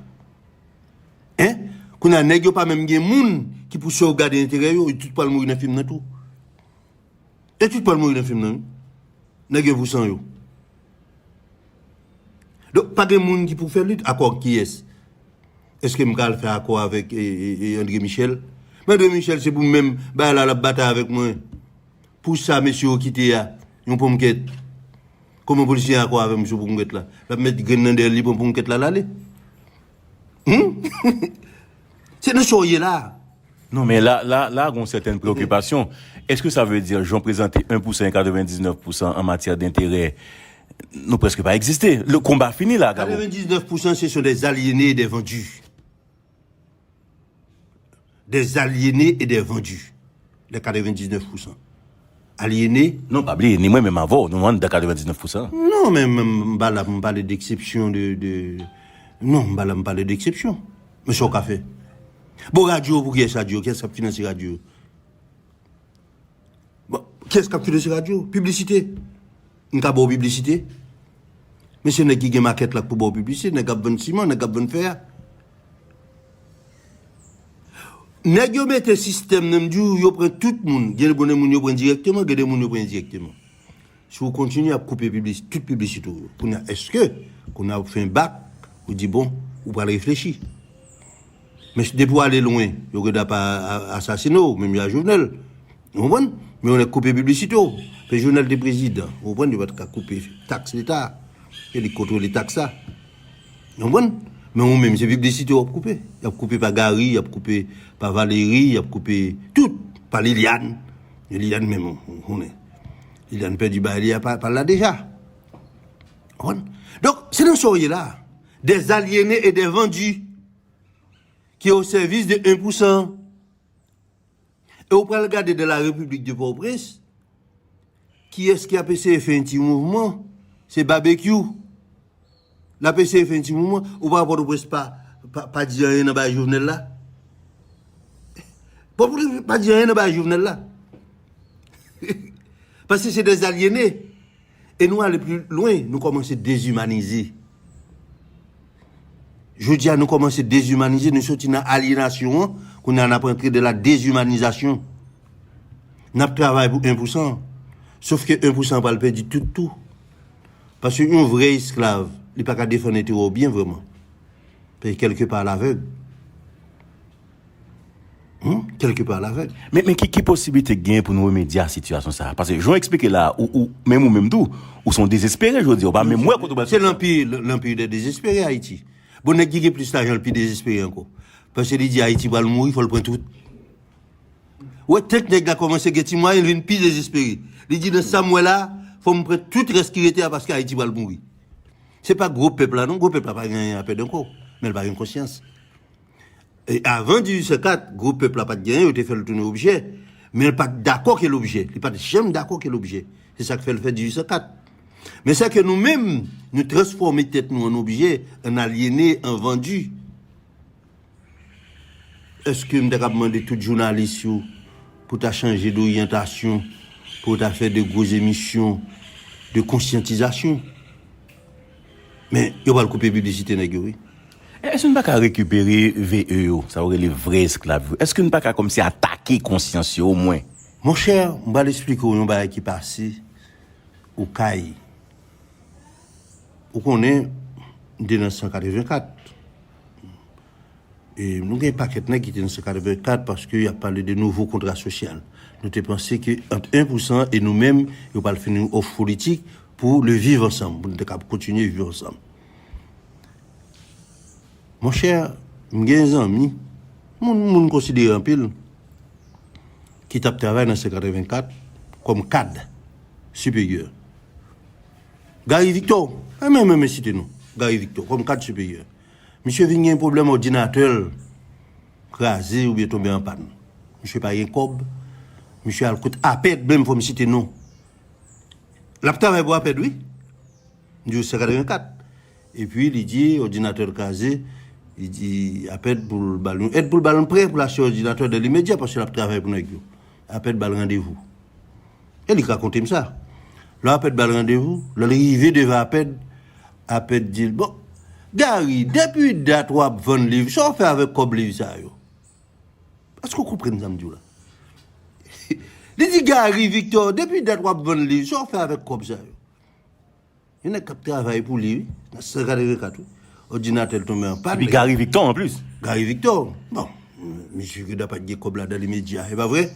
Hein? Kounye a nèg yo pa menm gen moun ki pou sovgade enterè yo, yo tout pral mouri nan fim nan tou. E tout pral mouri nan fim nan wi. Nèg yo pou san yo. Donk, pa gen moun ki pou fè lit. Akò ak kiyès? Èske m ka al fè akò avèk e, e, e André Michel? Men André Michel, se pou menm bagay la, l ap batay avèk mwen. Pou sa, mesye yo kite a, yon ponmkèt. Kòman pou l siyen akò avè m sou ponmkèt la? L ap met grenn nan dèyè l, li pran ponmkèt la, l ale. Hmm? Se nan sa w ye la. Non, men la, la, la, gen yon sètèn preokipasyon. Èske sa vle di, jan w prezante en pousan e katrevendiznèf pousan an matyè denterè, nou prèske pa egziste? Le konba fini la, Gabo. Katrevendiznèf pousan, ce sont des aliénés et des vendus. Des aliénés et des vendus. Les katrevendiznèf pousan. Aliénés. Non, pa bliye, ni mwen menm avè w, nou anndan katrevendiznèf pousan. Non, men, men m pa la pou m pale d'exception de, de, non, m pa la m pale d'exception. Men sa w ka fè. Bon, radyo, pou kiyès radyo? Kiyès k ap finanse radyo? Bon, kiyès k ap finanse radyo? Piblisite. M ka ba w piblisite? Men se nèg ki gen makèt la k pou ba w piblisite, nèg k ap vann siman, nèg k ap vann fè a. Nèg yo mete sistèm nan, m di w, yo pran tout moun. Gen de moun yo pran dirèkteman, gen de moun yo pran endirèkteman. Si w kontinye ap koupe piblis-, tout piblisite w yo. Kounye a, èske, kounye a w ap fè yon bak, ou di, bon, ou pral reflechi. Men depi w ale lwen, yo gen dwa pa a-, asasine w, menm jan a Jovenel. Ou konprann? Men yon nèg koupe piblisite w. Fè Jovenel te prezidan. Ou konprann? Yo pa t ka koupe taks Leta. E li k kontwole taks la. Ou konprann? Men ou menm, se piblisite w ap koupe. Y ap koupe pa Gary, y ap koupe pa Valéry, y ap koupe tout. Pa Liliane. E Liliane menm, ou konnen. Liliane pèdi bagay li a pa, pa la deja. Ou konprann? Donk, se nan sa w ye la. Des aliénés et des vendus qui est au service de un pour cent. E ou pral gade dans la République de Port-au-Prince, kiyès ki ap eseye fè yon ti mouvman? Se Babekyou. L ap eseye fè yon ti mouvman. Ou pa Pòtoprens pa, pa, pa di anyen nan bagay Jovenel la? Pòtoprens pa di anyen nan bagay Jovenel la. Paske se des aliénés. E nou ale pli lwen, nou kòmanse dezimanize. Jodi a, nou kòmanse dezimanize, nou soti nan alyenasyon an, kounye a n ap antre de la dezimanizasyon. N ap travay pou en pousan. Sof ke en pou san pral pèdi tout tou. Paske yon vrè esklav, li pa ka defann enterè w byen vrèman. Paske kèlke pa l avèg. Hmm? Kèlke pa l avèg. Men, men ki, ki posiblite k genyen pou nou remedye a sitiyasyon sa a? Paske jan w eksplike la, ou, ou, menm ou menm tou, ou se yon dezespere jodi a, ou pa menm wè kote w pral soti. Se lanpi, lanpi dè dezespere Ayiti. Bon, nèg ki gen plis lajan, l pi dezespere ankò. Paske li di Ayiti pral mouri, fò l pran tout. Ou wè, tank nèg la kòmanse gen ti mwayen, l vin pi dezespere. Li di, nan sa m wè la, fò m pran tout rès ki rete a, paske Ayiti pral mouri. Se pa gwo pèp la, non, gwo pèp la pa gen anyen a pèd ankò, men l pa gen konsyans. E avan dizuit san kat, gwo pèp la pa t gen anyen, yo te fè l tounen objè, men l pa t dakò ke l objè. Li pa t janm dakò ke l objè. Se sa k fè l fè dizuit san kat. Men sa ke nou menm, nou transfòme tèt nou an objè, an alyene, an vandi. Èske m ta kab mande tout jounalis yo pou ta chanje doryantasyon, pou ta fè de gwo emisyon de konsyantizasyon? Men, yo pral koupe piblisite nèg yo, wi. Èske n pa ka rekipere V E yo, sa yo rele vrè esklav yo? Èske n pa ka kòmsi atake konsyans yo omwen? Monchè, m pral eksplike w yon bagay ki pase Okay. Ou konnen, m te nan san katrevenkat. E nou gen pakèt nèg ki te nan san katrevenkat paske y ap pale de nouvo kontra sosyal. Nou te panse ke ant en pou san e nou menm, yo pral fin yon òf politik pou le viv ansanm, pou nou te kab kontinye viv ansanm. Monchè, m gen zanmi, moun, moun konsidere anpil, ki t ap travay nan san katrevenkat kòm kad siperyè. Gary Victor, mwen menm, mwen site non. Gary Victor, kòm kad siperyè. Misye vin gen pwoblèm òdinatè l kraze oubyen tonbe an pàn. Misye pa gen kòb. Misye al kot Apèd, menm fò m site non. L ap travay pou Apèd, wi. M di w san katrevenkat. Epi li di òdinatè l kraze, li di Apèd pou l ba l yon èd pou l ba l yon prè pou l achte òdinatè dan limedya paske l ap travay pou nèg yo. Apèd ba l randevou. E li rakonte m sa. Lè Apèd ba l randevou, lè l rive devan Apèd, Apèd di l, "Bon, Gary, depi dat w ap vann liv, sa w fè avèk kòb liv sa yo?" Èske w konprann sa m di w la? Li di, "Gary Victor, depi dat w ap vann liv, sa w fè avèk kòb sa yo?" Yon nèg k ap travay pou li, wi, nan san katrevenkat, wi. Òdinatè l tonbe an pàn. Epi Gary Victor anplis. Gary Victor. Bon, misye gen dwa pa t gen kòb la dan limedya, e pa vre?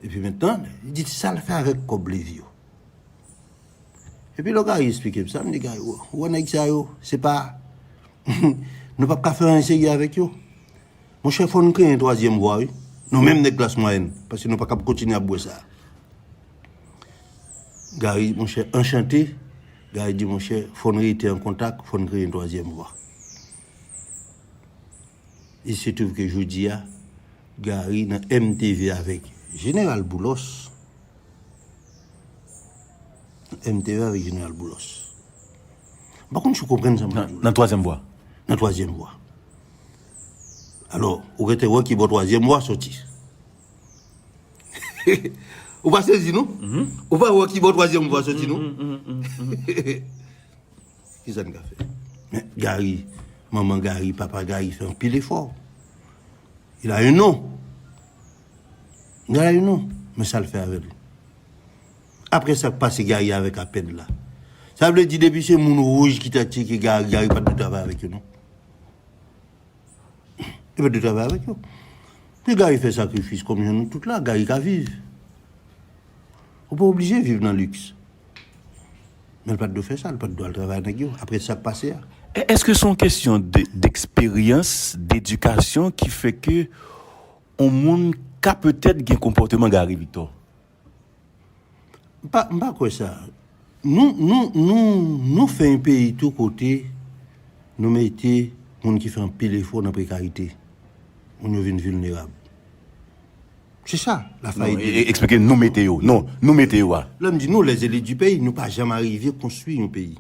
Epi mentnan, li di sa l fè avèk kòb liv yo. Epi lè Gary eksplike m sa, m di, "Gary, w-, w wè nèg sa yo, se pa, nou p ap ka fè anyen serye avèk yo." Monchè, fò n kreye yon twazyèm vwa, wi. Nou menm nèg klas mwayèn, paske nou pa kab kontinye ap bwè sa. Gary, monchè, anchante. Gary di, "Monchè, fò n rete an kontak, fò n kreye yon twazyèm vwa." Il se trouve que jodi a, Gary nan M T V avèk Jeneral Boulos. M T V avèk Jeneral Boulos. M pa konn si w konprann sa m ap di w la. Nan twazyèm vwa. Nan twazyèm vwa. Alò, ou gentan wè ki bò twazyèm vwa soti. Ou pa sezi, non? Ou pa wè ki bò twazyèm vwa soti, non? Ki sa n ka fè? Men Gary, manman Gary, papa Gary fè anpil efò. Il a un nom. Il a un nom. Men sa l fè avè l. Apre sa k pase Gary avèk Apèd la. Sa vle di depi se moun wouj ki ta tcheke Gary, Gary pa t dwe travay avèk yo, non. Li pa t dwe travay avèk yo. Ke Gary fè sakrifis kòm jan nou tout la, Gary ka viv. Ou pa oblije viv nan liks. Men l pa t dwe fè sa, l pa t dwe al travay nèg yo. Apre sa k pase a. È-, èske se yon kesyon de, d'eksperyans, dedikasyon ki fè ke yon moun ka petèt gen konpòteman Gary Victor? M pa, m pa kwè sa. Nou, nou, nou, nou fè yon peyi tou kote nou mete moun ki fè anpil efò nan prekarite. Moun yo vin vilnerab. Se sa, la fayit. Non, e, e, eksplike nou mete yo. Non, nou mete yo a. Lè m di nou, les élites du pays, nou pa janm arive konstwi yon peyi.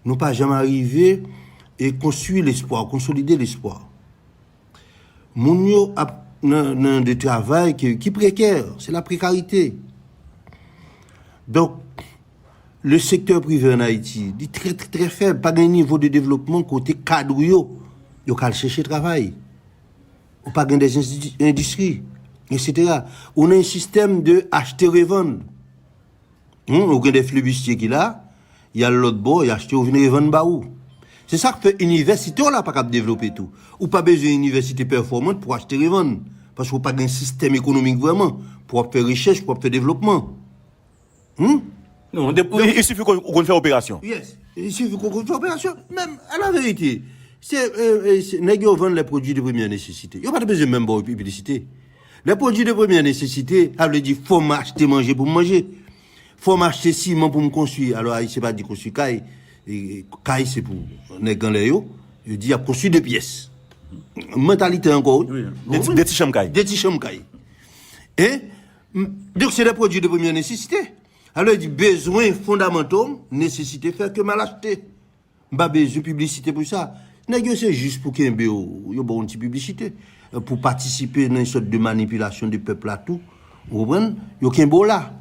Nou pa janm arive e konstwi lespwa, konsolide lespwa. Moun yo ap nan, nan de travay ki, ki prekè, se la prekarite. Donk, le sektè prive an Ayiti, li trè, trè, trè fèb, pa gen nivo de devlopman kote kad ou yo, yo ka al chèche travay. Ou pa gen de endistri, endistri, etsetera. Ou nan yon sistèm de achte revann. Hmm, ou gen de flibistye ki la, y al lòt bò, y achte, ou vin revann ba ou. Se sa k fè inivèsite w la pa kab devlope tou. Ou pa bezwen inivèsite pèfòmant pou achte revann. Paske w pa gen sistèm ekonomik vrèman pou w ap fè rechèch, pou w ap fè devlopman. Hmm? Non, de, il, il suffit qu'on qu'on fait opération. Yes. Il suffit qu'on fait opération. Même à la vérité, c'est euh, euh, c'est- nèg yo vann les produits de première nécessité. Yo pa t bezwen menm ba w piblisite. Les produits de première nécessité, sa vle di fò m achte manje pou m manje. Fò m achte siman pou m konstwi. Alò Ayisyen pa di konstwi kay. E, kay se pou nèg anlè yo. Yo di y ap konstwi de pyès. Mantalite ankò, wi. De ti- de ti chanm kay. De ti chanm kay. E, m- donk se de pwodui de premyè nesesite. Alò, li di bezwen fondamanto, nesesite fè ke m al achte. M pa bezwen piblisite pou sa. Nèg yo se jis pou kenbe w, yo ba w yon ti piblisite. Pou patisipe nan yon sòt de manipilasyon de pèp la tou. Ou konprann? Yo kenbe w la.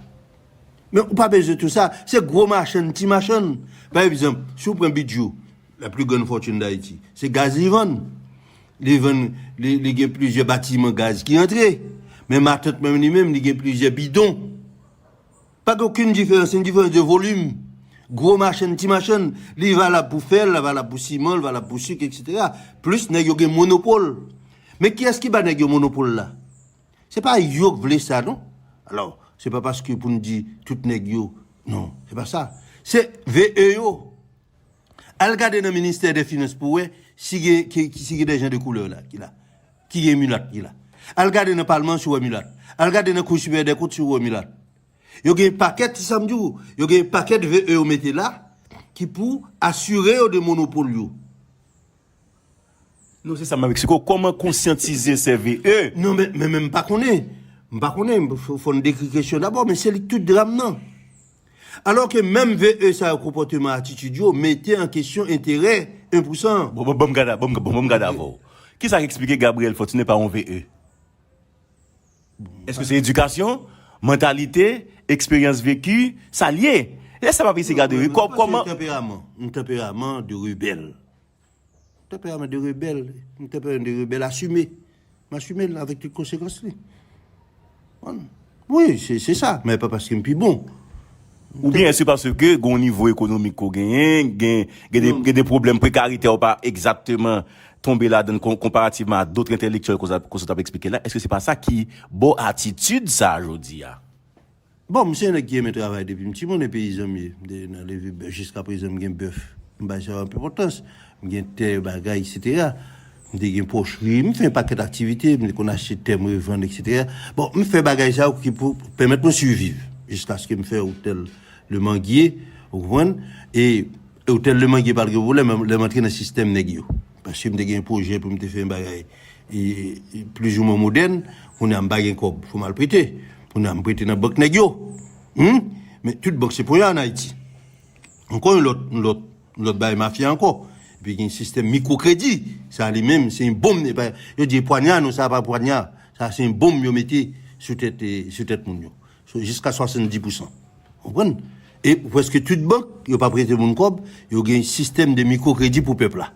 Men ou pa bezwen tou sa. Se gwo machann, ti machann. Pa egzanp, si w pran Bidjou, la plus grande fortune d'Haïti, se gaz li vann. Li vann, li, li gen plizyè batiman gaz ki antre. Men matant menm li menm, li gen plizyè bidon. Pa gen okenn diferans, se yon diferans de volim. Gwo machann, ti machann, li valab pou fè l, li valab pou siman, li valab pou sik, etsetera. Plis nèg yo gen monopòl. Men kiyès ki ba nèg yo monopòl la? Se pa yo k vle sa, non. Alò, se pa paske pou n di tout nèg yo, non, se pa sa. Se V E yo. Al gade nan ministè de finans pou wè si gen, ki, si gen de jan de koulè la, ki la. Ki gen milat, ki la. Al gade nan palman si w wè milat. Al gade nan kou siperyè de kont si w wè milat. Yo gen pakèt, ti sa m di w, yo gen pakèt V E yo mete la ki pou asire yo de monopòl yo. Non, se sa m avèk Siko. Kòman konsyantize se V E? Non, men, men, men m pa konnen. M pa konnen. Fò, fò n dekri kesyon dabò, men se li k tout dram nan. Alò ke menm V E sa yo, konpòteman, atitid yo, mete an kesyon enterè en pou san. Bon, bon, bon, m gade, bon, bon, bon, m gade avè w. Kisa k eksplike Gabriel Fortuné pa yon V E? Èske se edikasyon, mantalite, eksperyans veki, sa l ye? E sa m ap eseye gade, wi, kò- kòman. Tanperaman, yon tanperaman de rebèl. Tanperaman de rebèl, yon tanperaman de rebèl asime. M asime l avèk tout konsekans li. Wi, se se sa, men pa paske m pi bon. Oubyen se paske gen yon nivo ekonomik ke w genyen, gen, gen, de, gen de pwoblèm prekarite ou pa egzakteman tonbe ladan l konparativman a dòt entèlektyèl konsa, konsa w t ap eksplike la? Èske se pa sa ki ba w atitid sa a jodi a? Bon, m se yon nèg ki renmen travay depi m timoun, e peyizan m ye. M te nan leve bèf, jiska prezan m gen bèf. M bay sa yo anpil enpòtans. M gen tè, bagay, etsetera. M te gen pòchri, m fè yon pakèt aktivite, m te konn achte tè m revann, etsetera. Bon, m fè bagay sa yo ki pou pèmèt mwen siviv jiskaske m fè otèl Le Manguier, ou konprann? E otèl Le Manguier pa t gen pwoblèm lè m antre nan sistèm nèg yo. Paske m te gen pwojè pou m te fè yon bagay e, e, plizoumwen modèn, kounye a m pa gen kòb, fò m al prete. Kounye a m prete nan bank nèg yo. Humm? Men tout bank se ponyè an Ayiti. Ankò yon lòt, yon lòt, yon lòt bagay mafya ankò. Epi gen sistèm mikwokredi. Sa li menm, se yon bonm. Yo di pwanya, non, sa pa pwanya. Sa se yon bonm yo mete sou tèt, e, sou tèt moun yo. Jiska swasanndis pousan. Ou konprann? E prèske tout bank, yo pa prete moun kòb, yo gen sistèm de mikwokredi pou pèp la.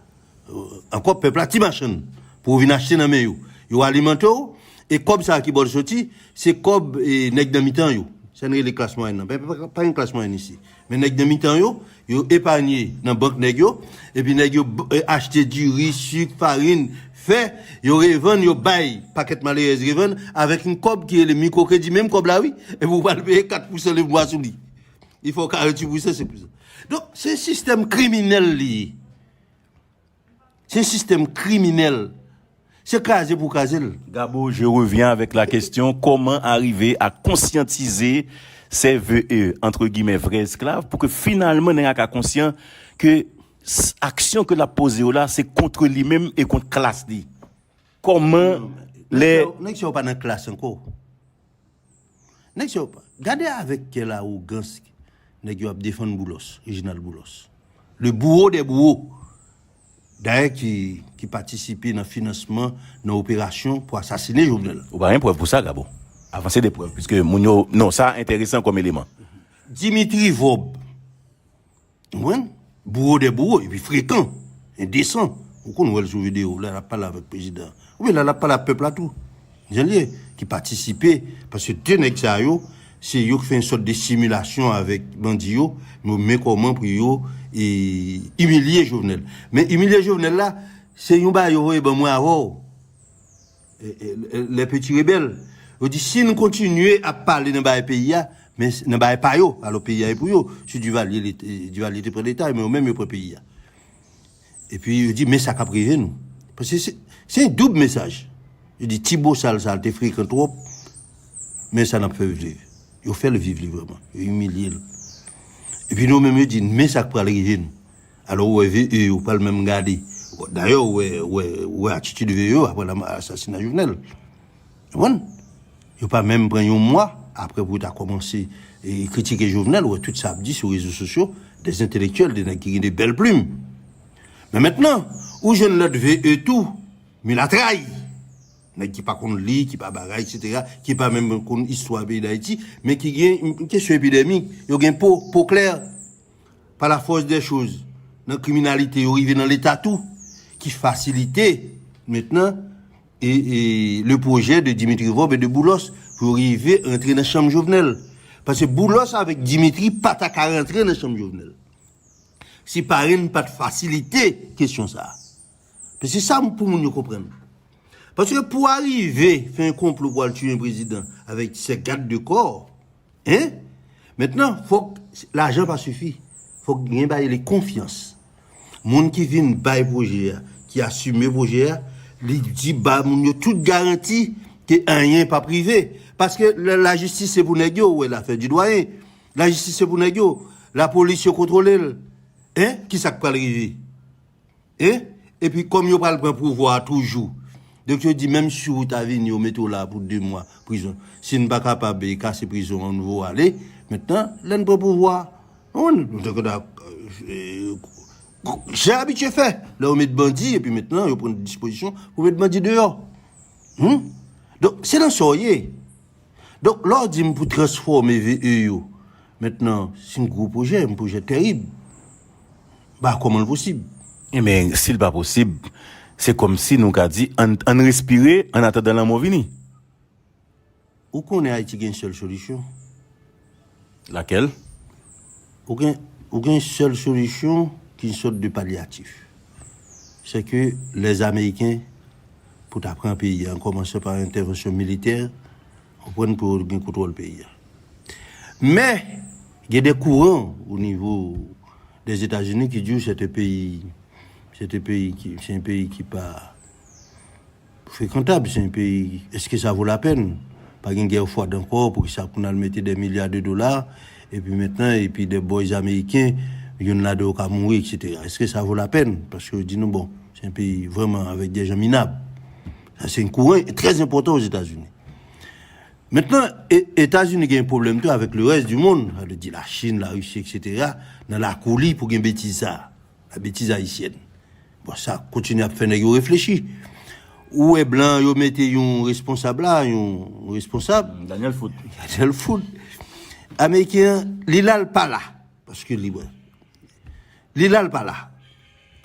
Ankò pèp la ti machann pou w vin achte nan men yo. Yo alimante w, e kòb sa a ki bò l soti, se kòb e, nèg nan mitan yo. Sa n rele klas mwayèn nan. Pa, pa, pa gen klas mwayèn isi. Men nèg nan mitan yo, yo epanye nan bank nèg yo, epi nèg yo e, achte diri, sik, farin, fè, yo revann, yo bay pakèt malerèz revann avèk yon kòb ki rele mikwokredi, menm kòb la wi, epi w pral peye kat pousan lèmwa sou li. Li fè w karanntuit pousan, senk pousan. Donk, se sistèm kriminèl li ye. Se yon sistèm kriminèl. Se kraze pou kraze l. Gabo, je reviens avec la question, comment arriver à conscientiser ces V E, entre guillemets, vrais esclaves, pou ke finalman nèg la ka konsyan ke aksyon ke l ap poze yo la, se kont li menm e kont klas li. Kòman lè. Nèg sa yo pa nan klas ankò. Nèg sa yo pa. Gade avèk kèl awogans nèg yo ap defann Boulos, Reginald Boulos. Le bourreau des bourreaux. Dayè ki, ki patisipe nan finansman, nan operasyon pou asasine Jovenel. Ou pa gen prèv pou sa, Gabo? Avanse de prèv, piske moun yo, non, sa enteresan kòm eleman. Dimitri Vorbe. Ou konprann? Bouro dè bouro, epi frekan, endesan. Ou konn wè l sou videyo, lè l ap pale avèk prezidan. Oubyen lè l ap pale ak pèp la tou. Jan l ye, ki patisipe, paske de nèg sa yo, Se yo ki fè yon sòt de similasyon avèk bandi yo, yo men kòman pou yo e, imilye Jovenel. Men imilye Jovenel la, se yon bagay yo voye ban mwen avè w. E, e, e, les petits rebelles. Yo di si nou kontinye ap pale nan bagay peyi a, men s- nan bagay pa yo, alò peyi a e pou yo. Si Duvalier, li te- Duvalier te pran leta, men yo menm yo pran peyi a. Epi yo di men sa k ap rive nou. Paske se se yon doub mesaj. Yo di ti bosal sa te frekan twòp, men sa n ap fè viv. Yo fè l viv li vrèman. Yo imilye l. Epi nou menm yo di men sa k pral rive nou. Alò ou wè V E yo pral menm gade. Dayè ou wè, ou wè, ou wè atitid V E yo apre la asasina Jovenel. Ou konprann? Yo pa menm pran yon mwa apre pou yo ta kòmanse e, kritike Jovenel, ou wè tout sa ap di sou rezo sosyo, de entelektyèl, de nèg ki gen de bèl plim. Men mentnan, ou jwenn lòt V E tou, milatray. Nèg ki pa konn li, ki pa bagay, etsetera, ki pa menm konn istwa peyi Dayiti, men ki gen yon kesyon epidèmik, yo gen po, po klè, pa la fòs dè choz, nan kriminalite, yo rive nan leta tou, ki fasilite, mentnan, e, e, le pwojè de Dimitri Vorbe e de Boulos pou yo rive rantre nan chanm Jovenel. Paske Boulos avèk Dimitri pa ta ka rantre nan chanm Jovenel. Si parenn pa t fasilite kesyon sa a. Paske se sa pou moun yo konprann. Paske pou arive fè yon konplo pou al tiye yon prezidan avèk se gad de kò, en? Mentnan, fòk lajan pa sifi. Fòk gen bagay rele konfyans. Moun ki vin bay pwojè a, ki asime pwojè a, li di ba moun yo tout garanti ke anyen p ap rive. Paske la- lajistis se pou nèg yo, ou wè lafè Didwayen. Lajistis se pou nèg yo. Lapolis yo kontwole l. En? Kisa k pral rive? E, epi kòm yo pral pran pouvwa a toujou. Donk yo di menm si ou ta vini yo mete w la pou de mwa prizon. Si n pa kapab e, kase prizon an nou voye w ale, mentnan lè n pran pouvwa a, nou, nou te konn ap, e, jan abitye fè. Lè yo met bandi epi mentnan yo pran dispozisyon pou met bandi deyò. Hmm? Donk se nan sa w ye. Donk lè w di m pou transfòme V E yo, mentnan se yon gwo pwojè, yon pwojè tèrib. Ba kòman l posib? Enben, si l pa posib, se kòmsi nou ka di ann ann respire annatandan lanmò vini. Ou konnen Ayiti gen sèl solisyon. Lakèl? Ou gen, ou gen sèl solisyon ki yon sòt de palyatif. Se ke lè Ameriken pou ta pran peyi a, an kòmansan pa entèvansyon militè, ou konprann, pou yo gen kontwòl peyi a. Men, gen de kouran o nivo dèzetazini ki di w se te peyi, se te peyi ki, se yon peyi ki pa frekantab, se yon peyi, èske sa vo lapèn? Pa gen gè fwad ankò, poukisa pou n al mete de milya de dola, epi mentnan, epi de boys ameriken, youn ladan yo ka mouri, etsetera. Èske sa vo lapèn? Paske yo di nou, bon, se yon peyi vrèman avèk de jan minab. Sa se yon kouran trè enpòtan Ozetazini. Mentnan, e- Etazini gen pwoblèm tou avèk le rès di monn, sa vle di Lachin, Larisi, etsetera, nan lakou li pou gen betiz sa a, la betiz ayisyèn. Bon, sa kontinye ap fè nèg yo reflechi. Ou wè blan yo mete yon responsab la, yon responsab. Daniel Foot. Daniel Foot. Ameriken an, li la l pa la. Paske li wè. Li la l pa la.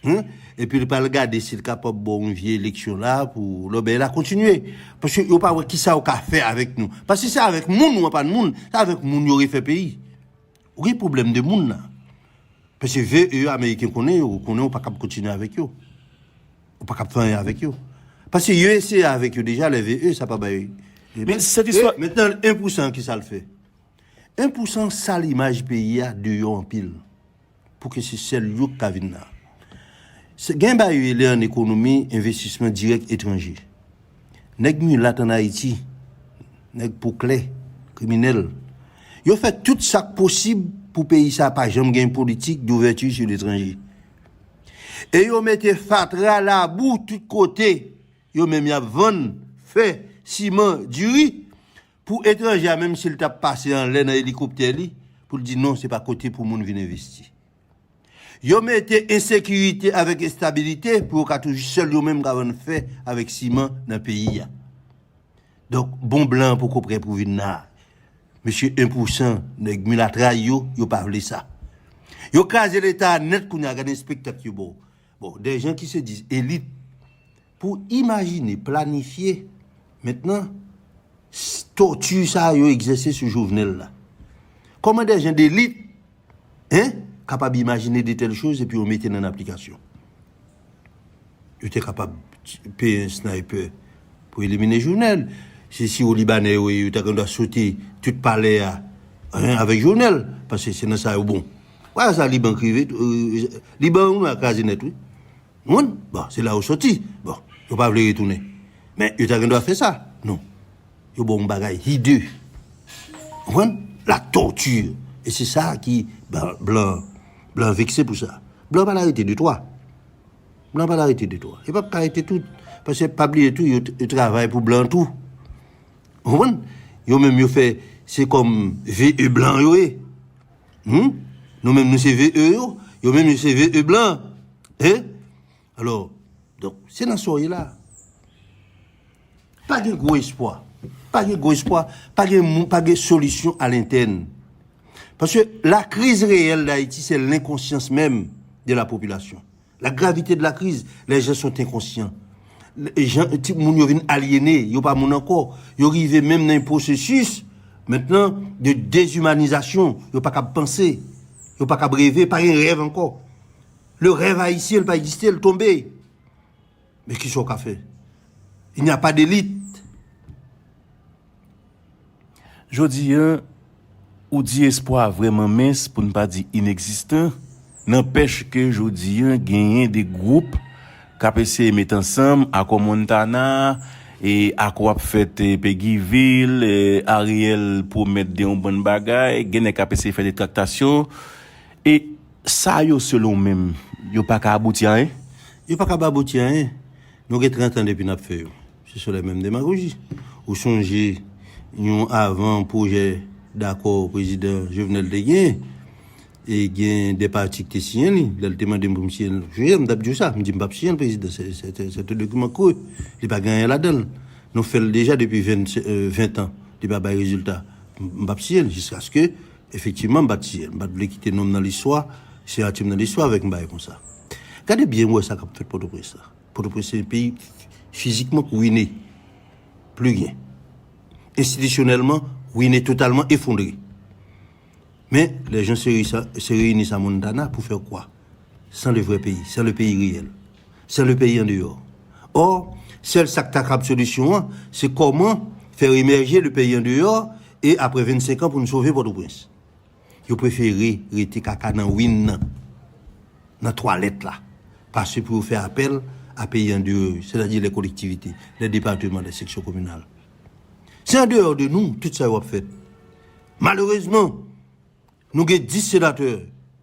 Hein? Epi li pral gade si l kapab ba w yon vye eleksyon la pou lòbèy la kontinye. Paske yo pa wè kisa yo ka fè avèk nou. Paske se avèk moun ou anba moun, se avèk moun yo refè peyi. Ou gen pwoblèm de moun la. Paske V E ameriken konnen yo, konnen ou pa kab kontinye avèk yo. Ou pa kab fè anyen avèk yo. Paske yo eseye avèk yo deja, lè V E sa pa bay. Men sèt istwa. Mentnan, en pou san ki sa l fè? En pou san sal imaj peyi a deyò anpil. Pou ke se sèl yo k ka vin la. Se- Gen bagay yo rele an ekonomi envestisman dirèk etranje. Nèg milat ann Ayiti, nèg po klè, kriminèl, yo fè tout sa k posib pou peyi sa pa janm gen politik douvèti sou letranje. E yo mete fatra, labou tout kote. Yo menm y ap vann fè, siman, diri. Pou etranje a, menm si l t ap pase anlè nan elikoptè li, pou l di non, se pa kote pou moun vin envesti. Yo mete ensekirite avèk enstabilite pou yo ka toujou sèl yo menm ka vann fè avèk siman nan peyi a. Donk, bon blan poko prè pou vin la. Mesye en pou san, nèg milatray yo, yo pa vle sa. Yo kraze leta a nèt kounye a, gade espektak yo ba w. Bon, des gens qui se disent élites, pou imajine, planifye, mentnan, s- tòti sa yo egzèse sou Jovenel la. Kòman de jan delit, en, kapab imajine de tèl choz epi yo mete l an aplikasyon? Yo te kapab peye yon sniper pou elimine Jovenel. Se si o Libanè yo ye, yo ta gen dwa sote tout palè a, en, avèk Jovenel, paske se nan sa yo bon. Wè sa Liban k rive, euh, Liban ou nan kraze nèt, wi. Ou konprann? Bon, se la yo soti. Bon, yo pa vle retounen. Men yo ta gen dwa fè sa. Non. Yo ba w yon bagay hideux. Ou konprann? La torture. E se sa ki ba- blan, blan vekse pou sa. Blan pa arete de twa. Blan pa arete de twa. E p ap ka arete tout. Paske pa bliye tou, yo, yo travay pou blan tou. Ou konprann? Yo menm yo fè, se kòm V E blan yo ye. Hmm? Nou menm nou se V E yo, yo menm yo se V E blan. Hein? Alò, donk, se nan sa w ye la. Pa gen gwo espwa. Pa gen gwo espwa. Pa gen, mou- pa gen solisyon alentèn. Paske la crise réelle d'Haïti, c'est l'inconscience même de la population. La gravité de la crise, les gens sont inconscients. Jan, ti moun yo vin alyene, yo pa moun ankò. Yo rive menm nan yon pwosesis, mentnan, de dezimanizasyon. Yo pa kab panse. Yo pa kab reve, pa gen rèv ankò. Le rèv ayisyen, l pa egziste, l tonbe. Men kisa w ka fè? Il n'y a pas d'élite. Jodi a, ou di espwa vrèman mens, pou n pa di inegzistan. Nanpèch ke jodi a, genyen de gwoup k ap eseye met ansanm, akò Montana, e akò ap fèt, e, Peguy Ville, e, Ariel pwomèt de yon bann bagay, gen nèg k ap eseye fè de traktasyon, e sa yo, selon w menm, yo pa ka abouti a anyen? Yo pa ka abouti a anyen. Nou gen trant an depi n ap fè yo. Se sou lè menm demagoji. Ou sonje yon avan pwojè dakò prezidan Jovenel te gen, e gen de pati ki te siyen li, lè l te mande m pou m siyen l. Jodi a, m t ap di w sa, m di m p ap siyen l, prezidan, se, se, se, se te dokiman kre, li pa gen anyen ladan l. Nou fè l deja depi ven, euh, ven an, li pa bay rezilta. M, m p ap siyen l, jiskaske, efektivman, m pa t siyen l. M pa t vle kite non m nan listwa, siyati m nan listwa avèk yon bagay konsa. Gade byen, w wè sa k ap fèt Pòtoprens la. Pòtoprens se yon peyi fizikman k wine. Pli ryen. Enstitisyonèlman, wine totalman efondre. Men, les gens se, réunis- se réunissent à Montana pour faire quoi? Sans le vrai pays, sans le pays réel, sans le pays en dehors. Or, sèl sa k ta kab solisyon an, se kòman fè emèje le peyi an deyò e apre vennsenk an pou n sove Pòtoprens. Yo prefere rete kaka nan win nan, nan twalèt la, pase pou yo fè apèl a peyi an deyò yo, sètadi lè kolektivite, lè depatman, lè seksyon kominal. Se an deyò de nou, tout sa yo ap fèt. Malerezman, nou gen dis senatè,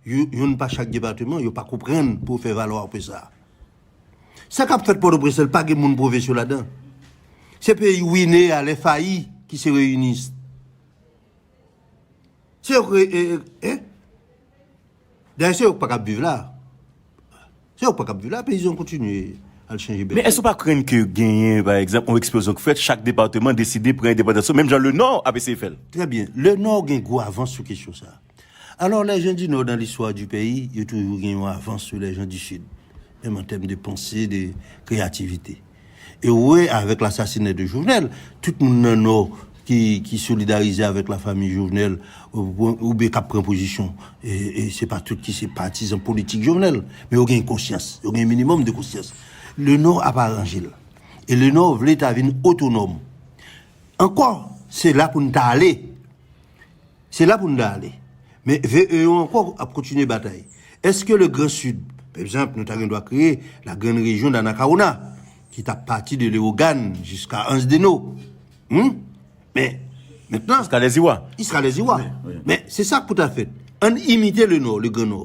yo- youn pa chak depatman, yo pa konprann pou yo fè valwa apre sa. Sa k ap fèt Pòtoprens la, pa gen moun pwofesyon ladan. Se peyi wine a, lè fayi ki se reyini. Se yo k re- e- e- e- Dayè, se yo k pa kab viv la. Se yo k pa kab viv la, peyizan kontinye al chanje bèt. Men èske w pa krenn ke genyen, pa egzanp, yon eksplozyon k fèt, chak depatman deside pran endepandans yo, menm jan le Nò ap eseye fè l? Très bien. Le Nord gen gwo avans sou kesyon sa. Alors, les gens du Nord, dans l'histoire du pays, yo toujou gen yon avans sou les gens du Sud, menm an tèm de panse, de kreyativite. E w wè, avèk lasasinay de Jovenel, tout moun nan Nò ki, ki solidarize avèk lafanmi Jovenel, ou- oubyen k ap pran pozisyon, e, e se pa tout ki se patizan politik Jovenel, men yo gen konsyans, yo gen minimòm de konsyans. Le Nò ap aranje l. E le Nò vle ta vin otonòm. Ankò, se la pou n ta ale. Se la pou n ta ale. Men V E yo ankò ap kontinye batay. Èske le Grand Sud, pa egzanp, nou ta gen dwa kreye la grande région d'Anacaona, ki t ap pati de Leyogàn jiska Anse des Naux? Hmm? Men, mentnan, Jiska Lèziwa. Jiska Lèziwa. Wi, wi. Men, se sa k pou ta fèt. Ann imite le Nò, le Grand Nò.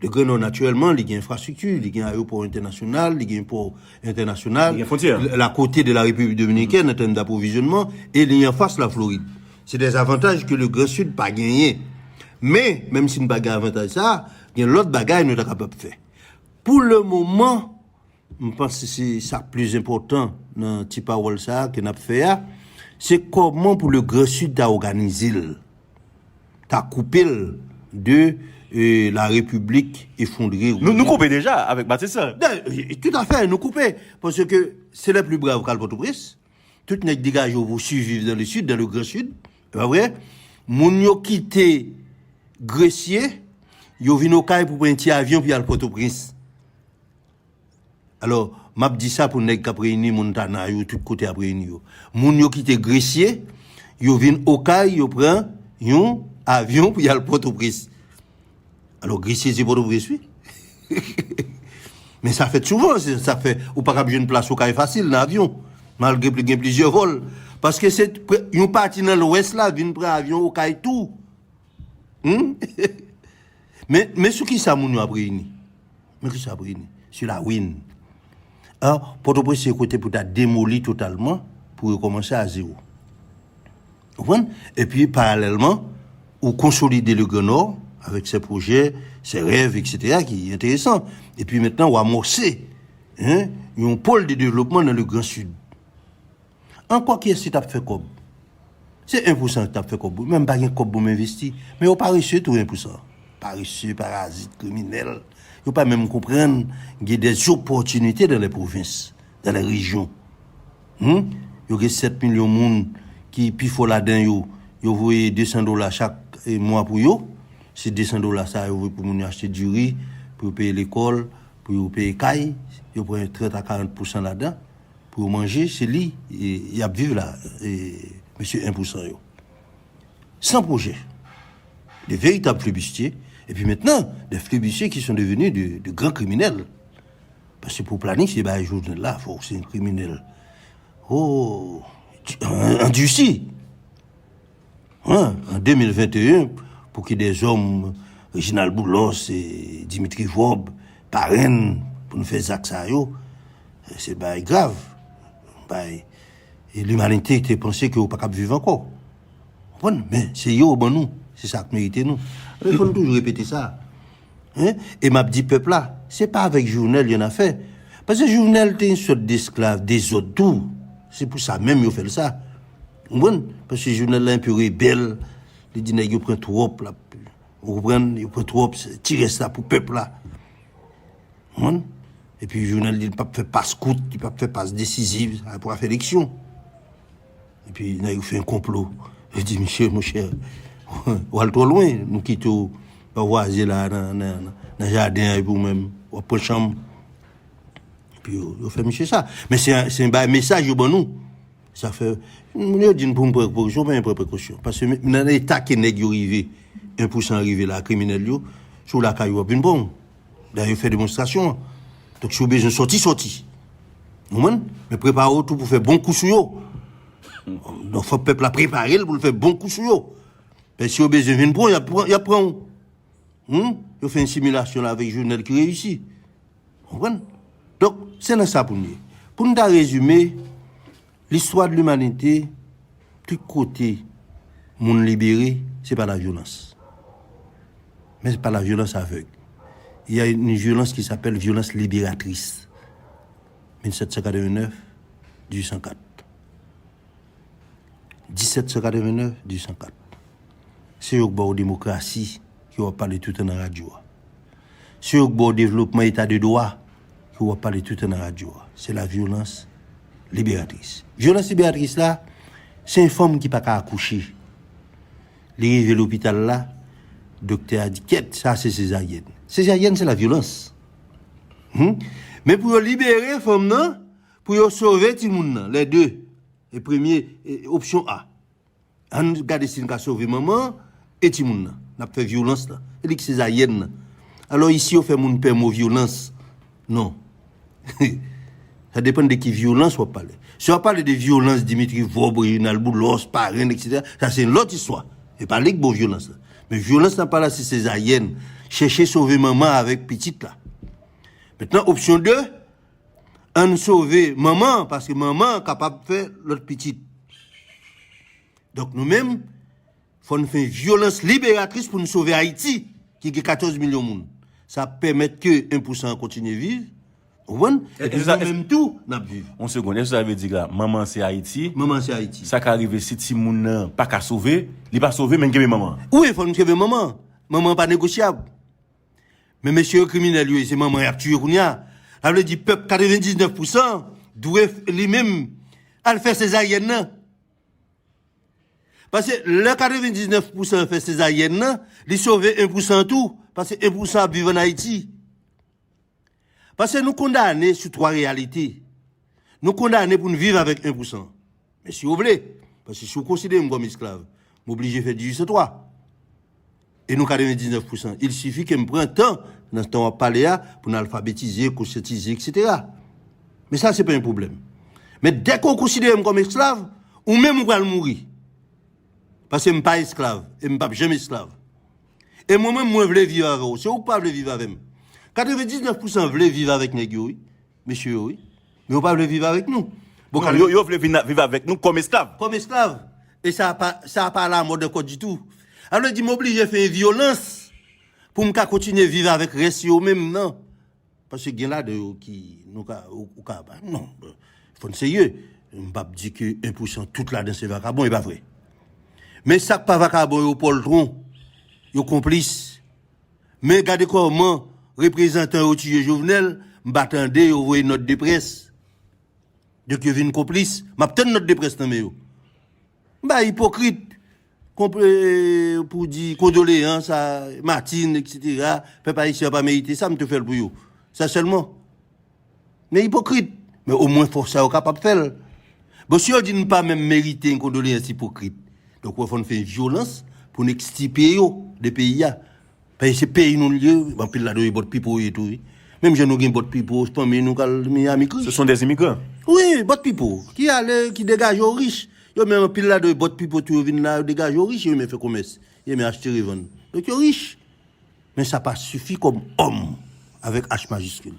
Le Grand Nord, naturellement, li gen enfrastrikti, li gen ayewopò entènasyonal, li gen pò entènasyonal. Li gen fwontyè. L- la kote de la République dominicaine, en termes d'approvisionnement, e li anfas la Florid. Se des avantages que le Grand Sud pa genyen. Men, menm si n pa gen avantaj sa, gen lòt bagay nou ta kapab fè. Pou le moman, m panse se sa k pli enpòtan nan ti pawòl sa a ke n ap fè a, se kòman pou le Grand Sud ta òganize l, ta koupe l de, euh, la République effondrée. Nou, nou koupe deja avèk Batista. Non, tout à fait, nou koupe. Paske se les plus braves k al Pòtoprens. Tout nèg degaje yo pou swiviv dans le sud, dans le grand sud. E pa vre? Moun yo kite Gresye, yo vin Okay pou pran yon ti avyon pou y al Pòtoprens. Alò, m ap di sa pou nèg k ap reyini Montana yo, tout kote ap reyini yo. Moun yo kite Gresye, yo vin Okay, yo pran yon avyon pou y al Pòtoprens. Alò, Gresye se Pòtoprens, wi. Men sa fèt souvan, se sa fè ou pa kab jwenn plas Okay fasil nan avyon, malgre pli gen plizyè vòl. Paske se pre- yon pati nan lwès la vin pran avyon Okay tou. Hmm? Men, men sou ki sa moun yo ap reyini? Men ki sa ap reyini? Sou la win. An, Pòtoprens se kote pou ta demoli totalman, pou rekòmanse a zewo. Ou konprann? Epi, paralèlman, ou konsolide le Grand Nord avec ses projets, ses rêves, et cetera, ki enteresan. Epi mentnan, ou amòse, hein, yon pòl de devlopman nan le Grand Sud. Ankò, kiyès ki t ap fè kòb? Se en pou san ki t ap fè kòb, wi. Men m pa gen kòb pou m envesti. Men yo parese tou, en pou san. Parese, parazit, kriminèl. Yo pa menm konprann gen des opportunités dans les provinces, dans les régions. Hmm? Yo gen sèt milyon moun ki pi fò ladan yo, yo voye de san dola chak eh, mwa pou yo. Se de san dola sa yo voye pou moun yo achte diri, pou yo peye lekòl, pou yo peye kay. Yo pran trant a karant pou san ladan pou yo manje. Se li, eh, y ap viv la, eh, mesye en pou san yo. Sans projet. De véritables flibustiers. Et puis maintenant, des flibustiers qui sont devenus de, de grands criminels. Paske pou planifye bagay Jovenel la, fòk se yon kriminèl. Oh, an, andisi. Hein, an de mil venteyen, pou ki dèzòm, Reginald Boulos e Dimitri Vorbe, parenn, pou nou fè zak sa yo, se bagay grav. Bagay, e limanite te panse ke yo pa kab viv ankò. Konprann? Men, se yo ban nou. Se sa k merite nou. Men fò nou toujou repete sa. Hein? E m ap di pèp la, se pa avèk Jovenel y an afè. Paske Jovenel te yon sòt desklav dezòd tou. Se pou sa menm yo fè l sa. Ou konprann? Paske Jovenel la enpe rebèl. Li di nèg yo pran twòp la. Ou konprann? Yo pran twòp, se ti rès la pou pèp la. Ou konprann? Epi Jovenel di li p ap fè pas kout, li p ap fè pas desiziv, sa pou afè eleksyon. Epi nèg yo fè yon konplo. Yo di, "Misye, monchè, w al twò lwen, nou kite w pa vwaze la nan, nan, nan jaden an, epi w menm, w ap pran chanm." Epi yo, yo fè misye sa. Men se, se yon bay mesaj yo ban nou. Sa fè, moun yo di n pou n pran prekosyon, men pran prekosyon. Paske nan eta ke nèg yo rive, en pou san rive la, kriminèl yo, si w lakay ou, w ap vin pran w. Dayè, yo fè demonstrasyon an. Donk, si w bezwen sòti, sòti. Ou konprann? Men prepare w tou pou fè bon kou sou yo. Donk, fòk pèp la prepare l pou l fè bon kou sou yo. Men si yo bezwen vin pran w, y ap pran, y ap pran w. Hmm? Yo fè yon similasyon la avèk Jovenel ki reyisi. Ou konprann? Donk, se nan sa pou n ye. Pou n ta rezime, listwa de limanite, tout kote moun libere, se pa lavyolans. Men se pa lavyolans avèg. Il y a une violence qui s'appelle violence libératrice. Mil sèt san katrevennnèf, dizuit san kat. Disèt san katrevennnèf, dizuit san kat. Se yo k ba w demokrasi ke w ap pale toutan nan radyo a. Se yo k ba w devlopman eta de dwa ke w ap pale toutan nan radyo a. Se la violence libératrice. Violence libératrice la, se yon fanm ki pa ka akouche. Li rive lopital la, doktè a di, "Kèt, sa se sezaryèn." Sezaryèn, se la violence. Hmm? Men pou yo libere fanm nan, pou yo sove timoun nan, les deux. E premye, e, opsyon A. Ann gade si n ka sove manman an e timoun nan. N ap fè vyolans lan. E li k sezaryèn nan. Alò, isi yo fè moun pè mo vyolans. Non. Sa depann de ki vyolans w ap pale. Si w ap pale de vyolans Dimitri Vorbe, Reginald Boulos, parenn, et cetera, sa se yon lòt istwa. E pa li k bon vyolans lan. Men vyolans n ap pale la, se sezaryèn. Chèche sove manman avèk pitit la. Mentnan, opsyon de, ann sove manman an, paske manman an kapab fè lòt pitit. Donk, nou menm, fò n fè yon vyolans liberatris pou n sove Ayiti, ki gen katòz milyon moun. Sa ap pèmèt ke en pou san an kontinye viv, ou konprann? Epi nou menm tou, n ap viv. Yon segonn, èske sa vle di la, manman an se Ayiti? Manman an se Ayiti. Sa ka rive si timoun nan pa ka sove, li pa sove, men n kenbe manman an. Wi, fò n kenbe manman an. Manman an pa negosyab. Men mesye yo kriminèl yo ye, se manman y ap tiye kounye a. Sa vle di pèp katrevendiznèf pousan dwe f- li menm al fè sezaryèn nan. Paske lè katrevendiznèf pousan fè sezaryèn nan, li sove en pousan tou, paske en pousan ap viv ann Ayiti. Paske nou kondane sou twa reyalite. Nou kondane pou n viv avèk en pousan. Men si w vle, paske si w konsidere m kòm esklav, m oblije fè dizuit san twa. E nou katrevendiznèf pousan. Il sifi ke m pran tan, nan tan w ap pale a, pou n alfabetize, konsyantize, etsetera. Men sa, se pa yon pwoblèm. Men dèke w konsidere m kòm esklav, ou menm ou pral mouri. Paske m pa esklav, e m p ap janm esklav. E mwen menm, mwen vle viv avè w. Se ou k pa vle viv avè m. Katrevendiznèf pousan vle viv avèk nèg yo, wi. Mesye yo, wi. Men yo pa vle viv avèk nou. Bon, non, yo, yo vle vin viv avèk nou kòm esklav. Kòm esklav. E sa pa, sa pa alamòd ankò ditou. Sa vle di, m oblije fè yon vyolans pou m ka kontinye viv avèk rès yo menm nan. Paske gen ladan yo ki, nou ka, ou, ou ka, non, fò n serye. M p ap di ke en pousan tout ladan se vakabon, e pa vre. Men sa k pa vakabon yo, pòltwon, yo konplis. Men gade kòman reprezantan yo tiye Jovenel, m pa tande yo voye nòt de près. Donk yo vin konplis. M ap tann nòt de près nan men yo. M pa ipokrit. Konp-, eh, pou di kondoleyans a Martine, etsetera, pèp ayisyen an pa merite sa, m te fè l pou yo. Sa sèlman. Men ipokrit. Men omwen fò sa yo kapab fè l. Bon, si yo di n pa menm merite yon kondoleyans ipokrit, donk, wè, fò n fè vyolans pou n ekstipye yo de peyi a. Paske se peyi nou l ye, anpil ladan yo bòt pipo yo tou, wi. Menm jan nou gen bòt pipo, fanmi nou k al Miami Creek. Ce sont des immigrants. Wi, bòt pipo. Ki ale, ki degaje yo rich. Yo menm anpil ladan yo bòt pipo tou, yo vin la, yo degaje yo rich, yo renmen fè komès. Yo renmen achte revann. Donk yo rich. Men sa pa sifi kòm òm, avèk H majiskil.